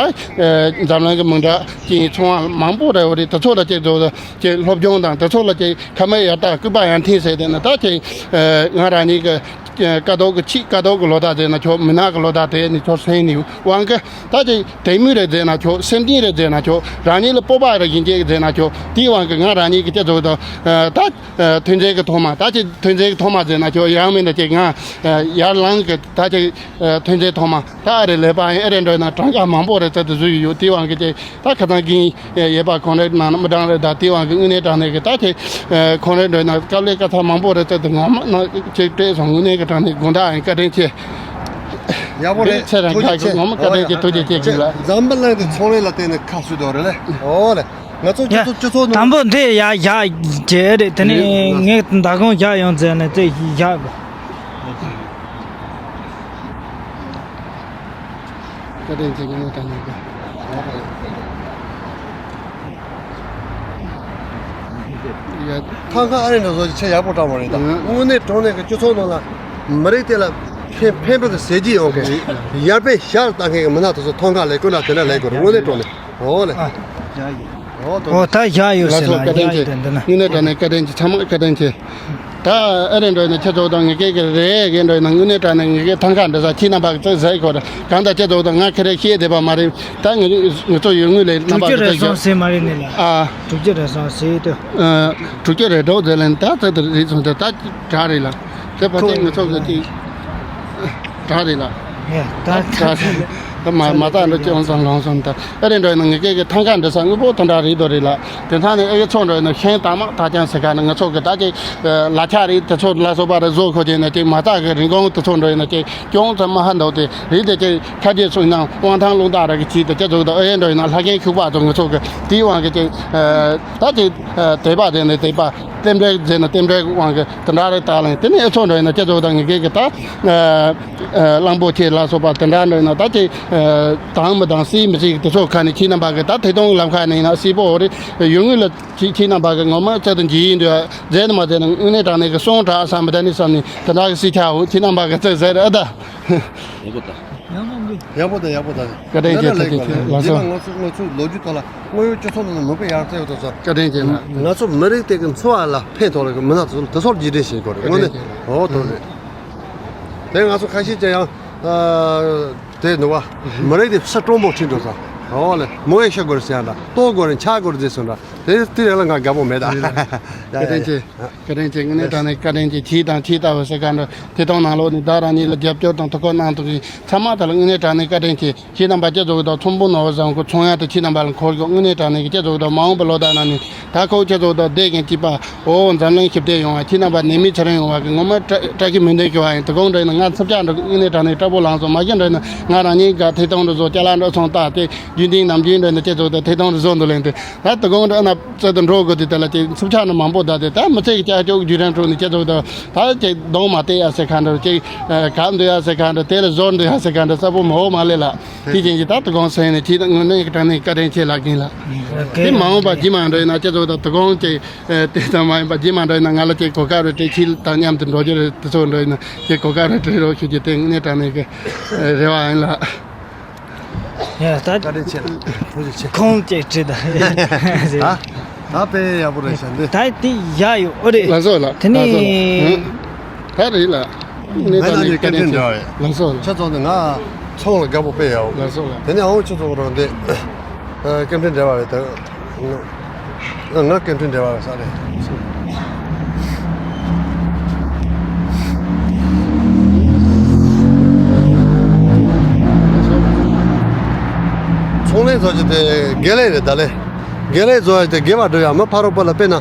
འཛམ་གླིང་གི་མི་འདྲ་ཅིག་ཚོང་བ་མང་པོ་རེ་བ་རེད། དེ་ཚོ་ལ་ཁྱེད་ཚོ་ཀྱི་སློབ་སྦྱོང་དང་དེ་ཚོ་ལ་ཀྱི་ཁ་མའི་ཡར་ལྟ་སྐུད་པ་ཡར་འཐེན་ཟེར་དེ་ནི་ད་ཀྱི་ང་རང་ཉིད་ཀྱི་ ཀ་ཐོག་གི་ཕྱི་ཀ་ཐོག་གི་ལོ་ཟླ་ཟེར་ན་ཆོག་མུན་ནག་གི་ལོ་ཟླ་དེ་ནི་ཆོག་སེམས་ནི་དབང་གིས་ད་ཅིག་དད་མོས་རེ་ཟེར་ན་ཆོག་སེམས་ཅན་རེ་ཟེར་ན་ཆོག་རང་ཉིད་ལ་སྤོབས་པ་རེ་ཡིན་གྱི་ཟེར་ན་ཆོག་དེའི་དབང་གིས་ང་རང་ཉིད་ཀྱི་སྤྱི་ཚོགས་དང་ད་ཐོན་རྫས་ཀྱི་ཐོག་མ་ད་ཅིག་ཐོན་རྫས་ཀྱི་ཐོག་མ་ཟེར་ན་ཆོག་ཡང་མིན་ད་ཅིག་ང་ཡར་ལངས་ཀྱི་ད་ཅིག་ཐོན་རྫས་ཐོག་མ་ད་ཨ་རེ་ལས་པ་ཡིན་ཨ་རེ་འགྲོ་ན་གྲངས་ཀ་མང་པོ་རེ་བཙལ་དུ་བཟོས་ཡོད་དེའི་དབང་གིས་ཅིག་ད་ཁ་སང་གིན་ཡོད་པ་ཁོང་རེ་ནང་མི་གྲངས་རེ་ད་དེའི་དབང་གིས་དངོས་གནས་དྲང་གནས་ཀྱི་ད་ཅིག་ཁོང་རེ་འགྲོ་ན་དཀའ་ལས་ཁག་ཚ་མང་པོ་རེ་བཙལ་དུ་ངོ་མ་ན་ཅིག་སྤྲད་སོང་དངོས་གནས་ཀྱི་དྲང་གནས་དགོངས་དག་ཡིན་བཀའ་དྲིན་ཆེ། ཡག་པོ་རེད། ཁྱེད་རང་ཐུགས་རྒྱ་ཆེ། ཆེ་ངོ་མ་བཀའ་དྲིན་ཆེ། ཐུགས་རྗེ་ཆེ་གི་ལ། འཛམ་བུ་གླིང་དེ་ཚོང་ལས་ལ་བརྟེན་ནས་ཁ་གསོས་དོ་རེད་ལེ། ཨོ་ལེ། ང་ཚོ་སྤྱི་ཡ། ཚོགས་སྤྱི་ཚོགས་ནང་དང་པོ་འདི་ཡ་བཞག་བྱས་རེད། དེ་ནས་རེད། ངས་མདའ་ཁང་བཞག་ཡོང་ཟེར་ནས་དེ་བཞག་གོ། བཀའ་དྲིན་ཆེ། ངོ་མ་དྲང་གནས་ཀྱི། ཡ། ཐང་ཀ་ཨ་རི་འདྲ་བཟོ་ཆེ་ཡག་པོ་དྲག་པོ་རེད་ད། ཡ། དངོས་གནས་དྲང་གནས་ཀྱི་སྤྱི་ཚོགས་ནང་ལ་མི་རིགས་དེ་ལ་ཕན་ཕན་པ་གི་ཟས་བརྗིད་ཡོང་མཁན་ཡར་པའི་ཞར་ལྟ་མཁན་གྱི་མི་སྣ་དེ་ཚོ་ཐང་ཀ་ལས་ཀུན་ལ་དེ་འདྲ་ལས་དགོས་རེད། དངོས་གནས་དྲང་གནས། ཨོ་ལེ། ཨ། ཡ་ཡོད། ཨོ་ད་ཡ་ཡོད་ཟེར་ལ་ཡ་ཡོད་དེ་འདི་ན། དངོས་གནས་དྲང་གནས་བཀའ་དྲིན་ཆེ། ཚང་མ་བཀའ་དྲིན་ཆེ། ད་ཨ་རེ་འགྲོ་ན་ཁྱེད་ཚོ་དང་ངེད་ཀྱི་རེད་གེ་འགྲོ་ན་དངོས་གནས་དྲང་གནས་ངེད་ཀྱི་ཐང་ཀ་འདི་ས་ཁྱེད་རྣམ་པ་གི་ཚོད་ཟེར་གོ་རེད། གང་ལྟར་ཁྱེད་ཚོ་དང་ང་ཁེ་རེ་ཤེས་བསྡད་པ་མ་རེད། ད་ངེད་ངེད་ཚོ་ཡོད་ངོས་ལས་རྣམ་པ་གི་ཚོད་ཟེར་མ་རེད་ནི་ལ། ཨ། དྲུག་ཅུ་རེ་སོང་ཟེར་ཏེ། ཨ། དྲུག་ཅུ་རེ་འགྲོ་ཟེར་ལན་ད་ཚོད་དུ་རེད་སོང་ད་ད་དྲག་རེད་ལ། དེ་ཕ་ཁོ་ཚོད་ངེད་ཚོ་གི་ཅིག་དྲག་རེད་ལ། ཡ་ད་དྲག་རེད། ད་མ་མ་ད་འགྲོ་ཅི་ཡོང་ཙང་ལོང་སོང་ད། ཨ་རེ་འགྲོ་ཡིན་ན་ངེད་ཀྱི་གི་ཐང་ཀ་འདྲ་ས་དངོས་པོ་དང་འདྲ་རེད་དོ་རེད་ལ། དེ་ཐང་ནས་ཨེ་གི་ཚོ་འགྲོ་ཡིན་ན་ཤིང་དང་མ་ཐག་ཅང་ཟེར་ག་ན་ང་ཚོ་གི་ད་ཅིག་ལ་ཆ་རེད། དེ་ཚོ་ལ་སོགས་པ་རེ་བཟོ་ཁོ་ཅེ་ན་ཅིག་མ་རྩ་གི་རིན་གོང་དེ་ཚོ་འགྲོ་ཡིན་ན་ཅིག་ཅུང་ཙམ་མ་ཧ་འདུག་དེ་རེད། དེ་ཅིག་ཁ་རྗེ་ཚོ་ཡིན་ན་དབང་ཐང་རླུང་རྟ་ར་གི་ཆེད་དུ་ཅི་ཚོགས་དང་ཨེ་འགྲོ་ཡིན་ན་ལྷ་རྒན་ཁྱུག་པ་ཚོ་ང་ཚོ་གི་དེའི་དབང་གི་ཅིག་ད་ཅིག་དད་པ་དེ་ནི་དད་པ། རྟེན་འབྲེལ་ཟེར་ན་རྟེན་འབྲེལ་དབང་གི་དེ་འདྲ་རེད་ད་ལན། དེ་ནས་ཨེ་ཚོ་འགྲོ་ཡིན་ན་ཅི་ཚོགས་དང་ངེད་ཀྱི་གི་ད་གླང་པོ་ཆེ་ལ་སོགས་པ་དེ་འདྲ་འགྲོ་ཡིན་ན་ད་ཅིག་དང་མི་དང་སྲིད་མི་སྲིད་དེ་ཚོ་ཁ་ནས་ཁྱེད་རྣམ་པ་གི་ད་ཐད་གཏོང་ལམ་ཁ་ནས་ཡིན་ན་སྲིད་པོ་རེད། ཡོད་ངོས་ལ་ཁྱེད་ཁྱེད་རྣམ་པ་གི་ངོ་མ་རྩལ་དུ་འཇིག་ཡིན་འདུག་མཛད་ནི་མ་མཛད་ནི་དངོས་གནས་དྲང་གནས་ཀྱི་སོང་དྲག་བསམ་པ་ད་ནི་བསམ་ནས་དེ་འདྲ་གི་སྲིད་ཆགས་འོ་ཁྱེད་རྣམ་པ་གི་རྩལ་ཟེར་ཨ་ད། ཡག་པོ་དང་། ཡག་པོ་དང་ཡག་པོ་དང་། བཀའ་དྲིན་ཆེ། བཀའ་དྲིན་ཆེ། ལགས་སོ། འདི་ལ་ང་ཚོ་ང་ཚོའི་ལོ་རྒྱུས་ཐོག་ལ་དངོས་ཡོད་སྤྱི་ཚོགས་ནང་ལ་མོས་པ་ཡར་བཙལ་ཡོད་དོ་ཚོ། བཀའ་དྲིན་ཆེ་ལགས། ང་ཚོ་མི་རིགས་དེ་གི་འཚོ་བ་ལ་ཕན་ཐོགས་ལ་གི་མི་སྣ་ཚོ་དེ་ཚོར་རྗེས་དྲན་བྱེད་དགོས་རེད། དངོས་གནས་ཨོ་དོ་རེད། དེ་ང་ཚོ་ཁ་ཤས་ཀྱང་ཡང་དེ་འདུག་བ། མི་རིགས་དེ་ས་སྤྲང་པོ་ཁྲིད་འགྲོ་ས། ཨོ་ལེ་མོ་ཡེ་ཤ་དགོས་རེད་ཟེར་ཡ་འདྲ་ལྟོ་དགོས་རེད་འཆའ་དགོས་རེད་ཟེར་སོང་འདྲ། དེ་དེ་རེད་ལ་ང་དགའ་པོ་མེད་ད། བཀའ་དྲིན་ཆེ། བཀའ་དྲིན་ཆེ། དངོས་གནས་དྲང་གནས་བཀའ་དྲིན་ཆེ། ཁྱེད་དང་ཁྱེད་ལྟ་བུ་ཟེར་ག་འདྲ་དེ་དང་ནང་ལོགས་ནས་བདག་རང་ཉིད་ལ་རྒྱབ་སྐྱོར་དང་ཐུགས་ཁུར་གནང་ཐུབ་མཁན་ཚང་མ་དག་ལ་དངོས་གནས་དྲང་གནས་བཀའ་དྲིན་ཆེ། ཁྱེད་རྣམ་པ་སྤྱི་ཚོགས་དང་ཚོང་དཔོན་ནོར་བུ་བཟང་ཁོ་ཚོང་ཡག་དང་ཁྱེད་རྣམ་པ་ལ་འཁོར་གྱི་དངོས་གནས་དྲང་གནས་ཀྱི་སྤྱི་ཚོགས་དང་མ་འོངས་པའི་ལོ་ཟླ་ནང་ནས་ད་ཁོ་སྤྱི་ཚོགས་དང་བསྡད་མཁན་གཅིག་པ་ཨོ་འཛམ་གླིང་ཞི་བདེ་ཡོང་བ་ཁྱེད་རྣམ་པ་ནད་མེད་ཚེ་རིང་ཡོང་བ་གི་ངོ་མ་བཀྲ་བཀྲ་ཤིས་སྨོན་འདུན་ཞུ་བ་ཡིན། དོ་དགོང་འདྲ་ཡིན་ན་ང་འཚུབ་ཆ་འགྲོ་གི་དངོས་གནས་དྲང་གནས་སྐྲག་པོ་ལངས་སོང་། མ་གཞི་འདྲ་ཡིན་ན་ང་རང་ཉིད་ག་ཐད་གཏོང་འགྲོ་བཟོ་ཅ་ལག་འགྲོ་ཚོང་བཏགས་ཏེ་རྒྱུན་ལྡན་ནམ་རྒྱུན་འདྲ་ཡིན་ན་སྤྱི་ཚོགས་དང་ཐད་གཏོང་འགྲོ་བཟོ་འདུག་ལན་དེ་ད་དོ་དགོང་འདྲ་ཨ་ན་རྩེ་དུ་འགྲོ་དགོས་དུས་དེ་ལ་ཅིག་འཚུབ་ཆ་ནི་མང་པོ་བཏགས་ཏེ་ད་མི་ཚེ་གི་ལྕགས་ཀྱོག་རྒྱུན་རིང་འགྲོ་ནས་སྤྱི་ཚོགས་དང་ད་ཅིག་གདོང་མ་བལྟས་ཡ་ཟེར་ག་འདྲ་ཅིག་གབ་འདུག་ཡ་ཟེར་ག་འདྲ་དེ་ལ་ཟོར་འདུག་ཡ་ཟེར་ག་འདྲ་གསལ་པོ་མ་འོ་མ་ལས་ལ། དེ་བཞིན་གྱི་ད་དོ་དགོང་སེང་ནས་ཁྱེད་དངོས་གནས་ཀྱི་དྲང་གནས་བཀའ་དྲིན་ཆེ་ལགས་ཀྱིན་ལ། དེ་མ་འོངས་པ་རྗེས་མ་འགྲོ་ཡིན་ན་སྤྱི་ཚོགས་དང་དོ་དགོང་ཅིག་དེ་ཙམ་མ་ཡིན་པ་རྗེས་མ་འགྲོ་ཡིན་ན་ང་ལ་ཅིག་གོ་སྐབས་རེ་སྤྲད། ཁྱེད་དང་མཉམ་དུ་འགྲོ་རྒྱུ་རེད། དེ་ཚོ་འགྲོ་ཡིན་ན་ཅིག་གོ་སྐབས་རེ་སྤྲད་རོགས་ཞུ་རྒྱུ་དེ་དངོས་གནས་དྲང་གནས་ཀྱི་རེ་བ་ཡིན་ལ། ཡ་ད་བཀའ་དྲིན་ཆེ་ལགས། ཐུགས་རྗེ་ཆེ། ཁོང་ཅིག་བྲིས་ད། ད་ད་དཔེ་ཡག་པོ་རེད་ཤག་འདི། ད་དེ་ཡག་ཡོད་ཨོ་རེད། ལགས་སོ་ལགས། དེ་ནས་ལགས་སོ་ལགས། ད་རེད་ལགས། ངས་ད་ནི་བཀའ་དྲིན་ཆེ། ལགས་སོ་ལགས། ཁྱེད་ཚོ་ནི་ང་ཚོང་ལ་དགའ་པོ་དཔེ་ཡག་ལགས་སོ་ལགས། དེ་ནས་ཨའོ་ཁྱེད་ཚོ་རང་དེ་སྐད་འཕྲིན་འབྲེལ་བ་རེད་ད། ང་སྐད་འཕྲིན་འབྲེལ་བ་ས་རེད། ཚོང་ལས་བཟོ་རྒྱུ་དེ་དགེ་ལས་རེད་ད་ལས། དགེ་ལས་བཟོ་ཡ་དེ་དགེ་བ་སྒྲུབ་ཡ་མི་ཕ་རོལ་པོ་ལ་དཔེར་ན་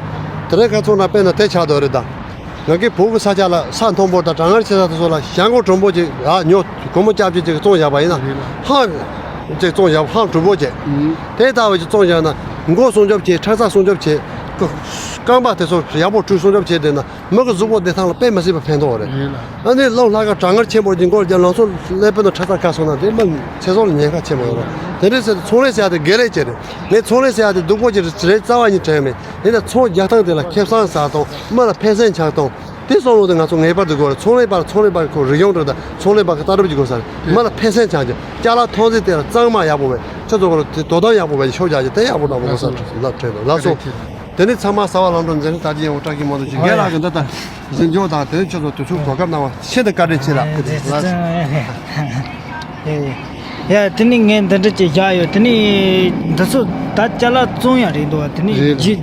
དེ་རིང་ཁ་ཚོང་ན་དཔེར་ན་དེ་ཆགས་འདུག་རེད་ད། ང་གི་བོད་ཀྱི་ས་ཆ་ལ་ས་མཐོན་པོ་དང་གྲང་ངར་ཆེ་ས་དེ་ཚོ་ལ་ཞྭ་མགོ་དྲོན་པོ་ཅིག་ཨ་ཉོ་སྒོར་མོ་སྐྱབས་ཅིག་ཅིག་བཙོང་བཞག་པ་ཡིན་ན་ཧང་ཅིག་བཙོང་བཞག་ཧང་གྲུ་པོ་ཅིག་དེ་ལྟ་བུ་ཅིག་བཙོང་བཞག་ན་མགོ་སྲུང་སྐྱོབ་བྱེད། ཁྲག་རྩ་སྲུང་སྐྱོབ་བྱེད། རྐང་པ་དེ་ཚོ་ཡག་པོ་བཀྲུས་སྲུང་སྐྱོབ་བྱེད་བསྡད་ན་མི་གི་གཟུགས་པོ་བདེ་ཐང་ལ་དཔེ་མི་སྲིད་པ་ཕན་ཐོགས་རེད། ཨ་ནི་ལོ་ལྷག་ག་གྲང་ངར་ཆེན་པོ་ཅིག་མགོ་རྒྱབ་ལང་ཚོ་ཀླད་པའི་ནང་ཁྲག་རྩ་ཁ་སོང་ན་དེ་མི་ཚེ་སྲོག་ལ་ཉེན་ཁ་ཆེན་པོ་ཡོད་རེད། དེ་འདྲའི་ཚེ་ཚོང་ལས་ཟེར་ཡ་དེ་དགེ་ལས་ཅིག་རེད། ངས་ཚོང་ལས་ཟེར་ཡ་དེ་སྡུག་པོ་ཅིག་རེད། རྩ་བ་ཉིད་དྲན་མེད། ཡིན་ན་ཚོང་རྒྱག་སྟངས་དེ་ལ་ཁེ་བཟང་ཟ་སྟངས། མི་ལ་ཕན་སེམས་ཆགས་སྟངས། དེ་བསམ་བློ་དེ་ང་ཚོ་ངེས་པར་དུ་དགོས་རེད། ཚོང་ལས་པ་ཚོང་ལས་པ་ཁོ་རིག་གཞུང་རེད། ད་ཚོང་ལས་པ་གི་ལྟ་གྲུབ་ཅིག་དགོས་ས་རེད། མི་ལ་ཕན་སེམས་ཆགས་རྒྱུ། ཅ་ལག་ཐོན་རྫས་དེ་ལ་གཙང་མ་ཡག་པོ་བས། ཁྱོད་ཚོ་གི་དོ་དམ་ཡག་པོ་བས་ཤོག་རྒྱག་རྒྱུ་དེ་ཡག་པོ་འདྲ་པོ་དགོས་ས་རེད། ལབ་དྲན་འདུག་ལགས་སོ། དེ་ནས་ཚང་མ་གསར་པ་ལམ་འགྲོ་འཛིན་རིམ་དར་རྒྱས་ཡོང་བ་བཀྲ་ཤིས་སྨོན་འདུན་ཞུ། རྒན་ལགས་ཀྱིས་འདི་ལྟར་གཟིགས་སྐྱོང་དང་དེ་ནས་ཁྱོད་ཚོ་དུས་ཚོད་གོ་སྐབས་གནང་བ་ཤིན་ཏུ་བཀའ་དྲིན་ཆེ་ལགས། ལགས། ཡ། དེ་ནས་ངས་འདི་འདྲ་ཅིག་བཞག་ཡོད། དེ་ནས་འདི་ཚོ་ད་ཅ་ལག་བཙོང་ཡ་རེད་འདུག་བ། དེ་ནས་རེད། ཇི་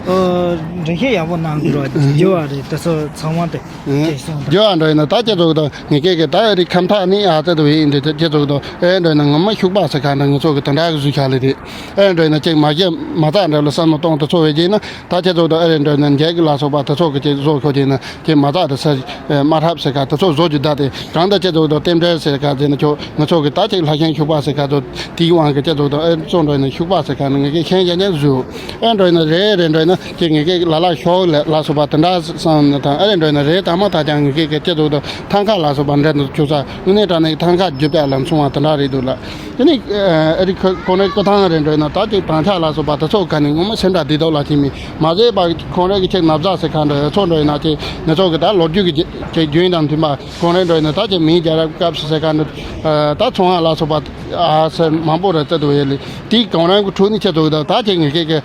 འགྲེལ་བཤད་ཡག་པོ་གནང་དགོས་ར། རྒྱུ་བ་རེད། དེ་ཚོ་ཚང་མ་དེ་ཅིག་གསུངས་དང་། རྒྱུ་བ་འདྲ་ཡིན་ན་ད་ཁྱེད་ཚོ་གི་ད་ངེད་ཀྱི་གི་ད་རི་ཁམས་ཐག་ནི་ཨ་ཙི་དུ་བས་ཡིན་དེ་ཁྱེད་ཚོ་གི་ད་ཨེ་འདྲ་ཡིན་ན་ངོ་མ་ཤུག་པ་ཟེར་ག་འདྲ་ང་ཚོ་གི་དེ་འདྲ་གི་བཟོས་བཞག་ལེ་རེད། ཨེ་འདྲ་ཡིན་ན་ཅིག་མ་བརྒྱབ་མ་བཙག་འདྲ་ལ་བསམ་བློ་གཏོང་དུ་ཚོ་བས་རྗེས་ན་ད་ཁྱེད་ཚོ་ད་ཨེ་རེད་འདྲ་ཡིན་ན་འགྱེལ་གི་ལ་སོགས་པ་དེ་ཚོ་གི་ཅིག་བཟོ་ཁྱོད་རྗེས་ན་ཅིག་མ་བཙག་དེ་ས་དམར་ཧྲབ་ཟེར་ག་དེ་ཚོ་བཟོ་རྒྱུ་ད་དེ་གང་ལྟར་ཁྱེད་ཚོ་ད་རྟེན་འབྲེལ་ཟེར་ག་ཟེར་ན་ཁྱོད་ང་ཚོ་གི་ད་ཅིག་ལྷ་ཤིང་ཤུག་པ་ཟེར་ག་ཚོ་དེའི་དབང་གི་ཁྱེད་ཚོ་ད་ཨེ་ཚོ་འདྲ་ཡིན་ན་ཤུག་པ་ཟེར་ག་ནི་ངེད་ཀྱི་ཤན་ཡན་ཡན་བཟོས། ཨེ་འདྲ་ཡིན་ན་རེད་རེད་འདྲ་ཡིན་ན་ཅིག་ངེད་ཀྱི་ལ་ལ་ཤོག་ལ་ལ་སོགས་པ་དེ་འདྲ་བསམ་ན་དང་ཨེ་རེད་འདྲ་ཡིན་ན་རེད་ད་མ་ད་ཀྱང་ངེད་ཀྱི་ཁྱེད་ཚོ་ད་ཐང་ཀ་ལ་སོགས་པ་འདྲ་འདུག་ཁྱོད་ཚ་དངོས་གནས་དྲང་གནས་ཐང་ཀ་རྒྱུ་པ་ལ་མཚུངས་པ་དེ་འདྲ་རེད་འདུག་ལ། དེ་ནས་ཨ་རི་ཁོ་ཁོང་རའི་སྐུ་ཐང་རེ་འགྲོ་ན་ད་ཅིག་དང་ཆ་ལ་སོགས་པ་དེ་ཚོ་ག་ནས་ངོ་མ་སེམས་ཁྲལ་འདི་དག་ལ་ཐིམ་མི་མ་ཟད་པ་ཁོང་རའི་གི་ཆེད་ན་བཟའ་ཟེར་ག་འདྲ་ཚོ་འགྲོ་ཡིན་ན་ཅིག་ང་ཚོ་གི་ད་ལོ་རྒྱུས་ཀྱི་ཅིག་རྒྱུན་དང་མཐུན་པ་ཁོང་རའི་འགྲོ་ཡིན་ན་ད་ཅིག་མིང་རྒྱལ་རབས་སྐབས་སུ་ཟེར་ག་འདྲ་ད་ཚོང་བ་ལ་སོགས་པ་ཨ་སེ་མང་པོ་རེ་བཙལ་དུ་ཡོད་ལེ། དེའི་གང་རང་གི་ཁྲོད་ནས་ཁྱེད་ཚོ་གི་ད་ད་ཅིག་ངེད་ཀྱི་གི་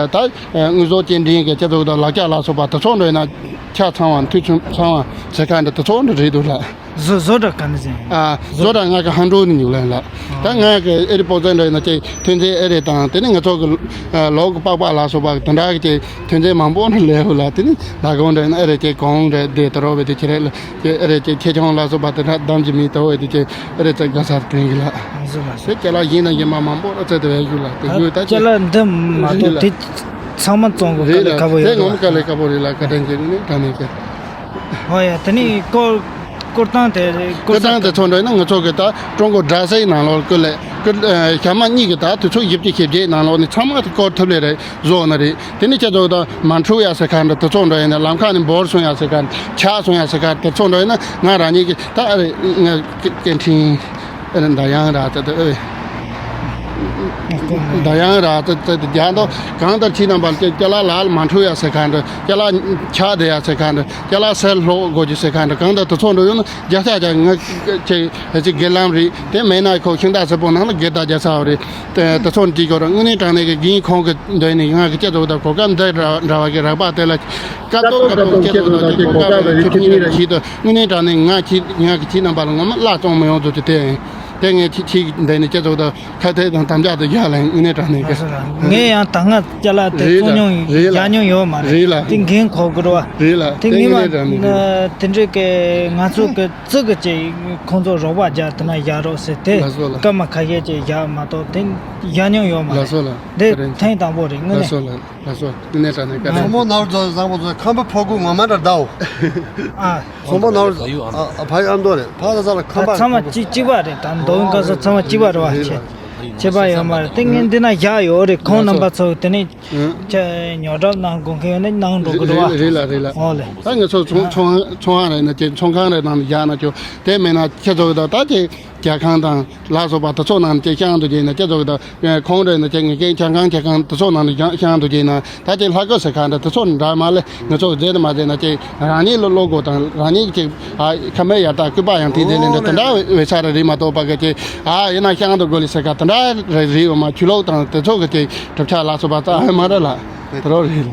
ད་དངོས་ཟོག་སྐྱེལ་འདྲེན་གི་ཁྱེད་ཚོ་གི་ད་ལག་ཆ་ལ་སོགས་པ་དེ་ཚོ་འགྲོ་ཡིན་ན་ཆ་ཚང་བ་འཐུས་ཚང་བ་ཟེར་ག་འདྲ་དེ་ཚོ་འདྲ་རེད་འདུག་ལ། བཟོ་བཟོ་གྲྭ་ག་ནས་ཟིན། ཨ་བཟོ་གྲྭ་ང་གི་ཧང་ཀྲོའུ་ནས་ཉོས་ལེ་ལ། ད་ང་གི་ཨེ་རི་པོ་ཙན་འདྲ་ཡིན་ན་ཅིག་ཐོན་རྫས་ཨེ་རེད་དང་དེ་ནི་ང་ཚོ་གི་ལོག་གི་པགས་པ་ལ་སོགས་པ་དེ་འདྲ་གི་ཅིག་ཐོན་རྫས་མང་པོ་འདྲ་ལས་ཧུ་ལ་དེ་ནི་ད་གོང་འདྲ་ཡིན་ན་ཨེ་རེད་ཅིག་གོང་འདྲ་དེ་དེ་རོ་བའི་དེ་ཁྱེད་རེད་ལ་ཅིག་ཨེ་རེད་ཅིག་ཁྱེད་ཆུང་ལ་སོགས་པ་དེ་འདྲ་གདམ་གྱི་མི་དོ་བའི་དེ་ཅིག་ཨེ་རེད་ཅིག་དགའ་སར་དྲན་གི་ལ། དེ་ཅ་ལག་ཡིན་ན་ཡིན་མ་མང་པོ་ར་བཙལ་དེ་བས་ཞུ་ལ་དེ་ད་ཡོད་ད་ཅ་ཅིག་ལག་འདི་མ་གཏོགས་རེད་ལ། དེ་ཚང་མ་བཙོང་གི་དཀའ་རེད་ལས་ལ་ཁག་པོ་དེ་ཡོད་ངོ་མ་དཀའ་ལས་ར། ཁག་པོ་རེད་ལ་བཀའ་དྲིན་ཆེ་ངོ་ནས་དྲང་གནས་ཀྱི། ཧོ་ཡ་དེ་ནི་སྐོར་སྐོར་སྟངས་དེ་རེད། སྐོར་སྟངས་དེ་ཚོ་འདྲ་ན་ང་ཚོ་གི་ད་ཀྲུང་གོ་དྲ་སའི་ནང་ལོགས་ཀི་ལས་ཀི་ཞག་མ་གཉིས་ཀྱི་ད་དུས་ཚོད་བཞི་བཅུ་ཞེ་བརྒྱད་ནང་ལོགས་ནས་ཚང་མ་དེ་སྐོར་ཐུབ་ལེ་རེད་བཟོ་ན་རེད། དེ་ནི་ཁྱེད་ཚོ་ད་མ་འཁྲུག་ཡ་ཟེར་ག་འདྲ་དེ་ཚོ་འདྲ་ཡིན་ན་ལམ་ཁ་ནས་འབོར་སོང་ཡ་ཟེར་ག་ཆག་སོང་ཡ་ཟེར་ག་དེ་ཚོ་འདྲ་ཡིན་ན་ང་རང་ཉིད་ཀྱི་ད་རེད་ང་སྐད་འཕྲིན་ཨེ་ནི་ད་ཡང་ར་ད་ད་ཨེ། ད་ཡང་ར་ཙི་ཙི་དེ་རྒྱ་མདོ་གང་ལྟར་ཁྱེད་རྣམ་པ་ལ་ཅ་ལག་ལ་མ་འཁྲུག་ཡ་ཟེར་ག་འདྲ་ཅ་ལག་ཆག་བསྡད་ཡ་ཟེར་ག་འདྲ་ཅ་ལག་སེལ་ལྷོག་དགོས་རྒྱུ་ཟེར་ག་འདྲ་གང་ལྟར་དེ་ཚོ་འགྲོ་ཡོང་ན་བརྒྱ་ཆ་བརྒྱ་ང་ཅེ་ཅེ་དགེ་ལམ་རེད། དེ་མེད་ན་ཁོ་ཤིང་རྟ་སེར་པོ་ནང་ལ་དགེ་རྟ་རྒྱ་ཚ་བ་རེད། དེ་དེ་ཚོ་འདྲི་དགོས་ར་དངོས་གནས་དྲང་གནས་ཀྱི་རྒན་ཁོང་གི་འདོད་ནི་ང་གི་ཅེ་ཚོ་ད་གོ་སྐབས་འདི་འདྲ་བ་གི་རག་པ་དེ་ལ་སྐབས་ཐོག་སྐབས་ཐོག་ཅེ་ཚོ་ད་ཅེ་གོ་སྐབས་ལ་ཁྱེད་གཉིས་ལ་ཁྱེད་དུ་དངོས་གནས་དྲང་གནས་ང་ཁྱེད་ང་གི་ཁྱེད་རྣམ་པ་ལ་ངོ་མ་བླ་བཙོང་མི་ཡོང་ཚོད་ཀྱི་དེ། དེ་ངས་ཁྱི་ཁྱི་འདི་ནི་ཁྱེད་ཚོ་དང་ཁ་ཐེ་དང་དམ་བཅའ་དང་ཡག་ལ་དངོས་གནས་དྲང་གནས་ཀྱི། ངས་ཡང་ད་སྔ་ཅ་ལག་དེ་རེད་ལ། བཙོང་མྱོང་རེད་ལ། ཡག་མྱོང་ཡོད་མ་རེད། རེད་ལ། དེ་འགན་ཁུར་དགོས་རེད་བ། རེད་ལ། དེ་དངོས་ངས་མ་གནས་དྲང་གནས་ཀྱི། དེ་འདྲའི་གི་ང་ཚོ་གི་ཙི་གི་ཅིག་ཁོང་ཚོ་རོགས་པ་རྒྱག་དེ་ན་ཡག་རོགས་ཟེར་དེ་ལགས་སོ་ལ། སྐར་མ་ཁ་ཤས་ཅིག་ཡག་མ་གཏོགས་དེ་ཡག་མྱོང་ཡོད་མ་རེད། ལགས་སོ་ལ། དེ་ཐེངས་དང་པོ་རེད་དངོས་ལགས་གནས། སོ་ལ། ལགས་སོ་དངོས་གནས་དྲང་གནས་བཀའ་དྲིན། ཚོང་པ་ནོར་བཟོ་བཟང་པོ་བཟོ་ཁམས་པ་ཕོ་རྒོད་ངོ་མ་འདྲ་གདའོ། ཨ། ཚོང་པ་ནོར་ཨ་ཨ་ཕ་ཡུལ་ཨ་མདོ་རེད་ཕ་ས་ས་ལ་ཁམས་པ་ཚང་མ་གཅིག་གཅིག་པ་རེད་ད་མདོ་དབུས་ཁམས་གསུམ་ཚང་མ་གཅིག་པ་རེད་བ་ཁྱེད་ཁྱད་པར་ཡོད་མ་རེད་དེ་ངས་འདི་ན་བཞག་ཡོད་རེད་ཁོང་རྣམ་པ་ཚོ་དེ་ནས་ཁྱེད་ཉོ་སྒྲུབ་གནང་དགོས་མཁན་ཡོད་ན་གནང་འགྲོ་གི་རེད་བ། རེད་ལ་རེད་ལ། ཨོ་ལེ། ད་ངས་ཚོ་ཚོང་ཚོང་ཚོང་ཨ་རེད་ན་ཁྱེད་ཚོང་ཁང་རེད་ནང་ནས་བཞག་ན་ཁྱོད་དེ་མེད་ན་ཁྱེད་ཚོ་གི་ད་ད་ཁྱེད། རྒྱལ་ཁང་དང་ལ་སོགས་པ་དེ་ཚོ་ནང་ནས་ཅིག་བཤང་དུ་བྱས་ན་ཅི་ཚོགས་དང་ཁོང་རེད་ན་ཅིག་ངེད་ཀྱི་ཆང་ཁང་ཆ་ཁང་དེ་ཚོ་ནང་ནས་བཤང་དུ་བྱས་ན་ད་ཅིག་ལྷ་སྐུ་ཟེར་གང་འདྲ་དེ་ཚོ་འདྲ་མ་ལས་ང་ཚོ་མཛད་དུ་མ་མཛད་ན་ཅིག་རང་ཉིད་ལ་བློ་དགོས་དང་རང་ཉིད་ཀྱི་ཨ་ཁ་མའི་ཡར་ལྟ་སྐུད་པ་ཡང་དེ་དེ་ལས་འདྲ་དེ་འདྲ་བའི་ཆ་ར་རེད་མ་གཏོགས་པ་གི་ཅིག་ཨ་ཡིན་ན་བཤང་དུ་དགོས་ལེ་ཟེར་ག་དེ་འདྲ་རེད་རེད་འོ་མ་ཆུ་ལོག་དང་དེ་ཚོ་གི་ཅིག་གྲུབ་ཆ་ལ་སོགས་པ་ད་ཨ་མ་རེད་ལ་དེ་རོ་རེད་ལ།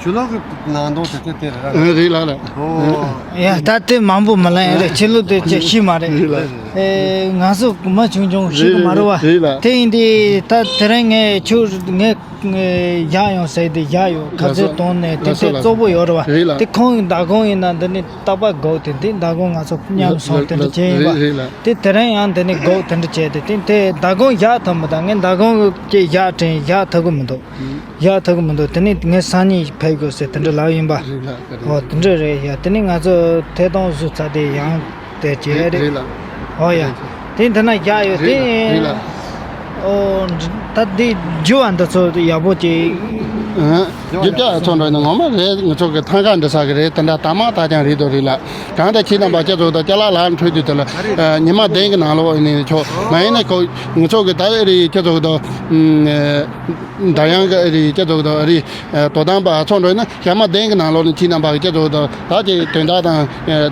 ཆུ་ལོག་གི་ནང་དོན་དེ་ཚོ་དེ་རེད་ར། ཨ་རེད་ལ་ལ། ཨོ། ཡ་ད་དེ་མང་པོ་མ་ལ་ཡ་རེད་ཆུ་ལོག་དེ་ཅི་ཤི་མ་རེད། རེད་ལ། ཨེ་ང་ཚོ་མ་ཆུང་ཆུང་ཤི་གི་མ་རེད་བ། རེད་ལ། དེ་ཡིན་དུས་ད་དེ་རིང་ངས་ཁྱོད་ངས་བཞག་ཡོང་ཟེར་དེ་བཞག་ཡོད་ཁ་ཚོད་གཏོང་ནས་དེ་དེ་གཙོ་བོ་ཡོད་རེད་བ། རེད་ལ། དེ་ཁོང་གི་མདང་དགོང་ཡིན་ན་འདི་ནས་རྟག་པར་སྒུག་དེ་དེ་མདང་དགོང་ང་ཚོ་མཉམ་སོང་དེ་འདྲ་བྱས་ཡིན་པ། རེད་ལ། དེ་དེ་རིང་ཡང་འདི་ནས་སྒུག་དེ་འདྲ་བྱས་དེ་དེ་དེ་མདང་དགོང་བཞག་ཐུབ་མི་འདུག་ངས་མདང་དགོང་གི་བཞག་དྲན་བཞག་ཐུབ་གི་མི་འདུག་བཞག་ཐུབ་ཀྱི་མི་འདུག་དེ་ནས་ངས་སང་ཉིན་ཕེབས་དགོས་ཟེར་དེ་འདྲ་ལབ་ཡིན་པ། རེད་ལ་རེད། ཨོ་དེ་འདྲ་རེད་ཡ། དེ་ནས་ང་ཚོ་ཐད་གཏོང་བཟོས་ཚར་དེ་ཡང་དེ་བྱས་རེད། རེད་ལ། ཨོ་ཡ། རེད། དེ་འདི་ན་བཞག་ཡོད་རེད་དེ། ལ་རེད་ལ། ཨོ་ད་འདི་རྒྱུ་བ་འདི་ཚོ་ཡག་པོ་ཅིག་ཨ་རྒྱུ་བ་ཚོ་འདྲ་ནི་ངོ་མ་རེད། ང་ཚོ་གི་ཐང་ཀ་འདྲ་ས་གི་རེད། དེ་འདྲ་དག་མ་དག་ཀྱང་རེད་དོ་རེད་ལ། གང་ལྟར་ཁྱེད་རྣམ་པ་ཁྱེད་ཚོ་དང་ཅ་ལག་ལག་འཕྲོད་དུས་དེ་ལ་ཉི་མ་བདུན་གི་ནང་ལོགས་ནས་ཆོག་མ་ཡིན་ན་ཁོ་ང་ཚོ་གི་ད་རེད་ཁྱེད་ཚོ་གི་དང་། འདར་དབྱངས་ཀྱི་ཨ་རི་སྐྱེ་ཚོགས་དང་ཨ་རི་དོ་དམ་པ་ཚོགས་འགྲོ་ན་ཞག་མ་བདུན་གྱི་ནང་ལོགས་ནས་ཁྱེད་རྣམ་པ་གི་སྐྱེ་ཚོགས་དང་ད་ཅིག་དོན་དག་དང་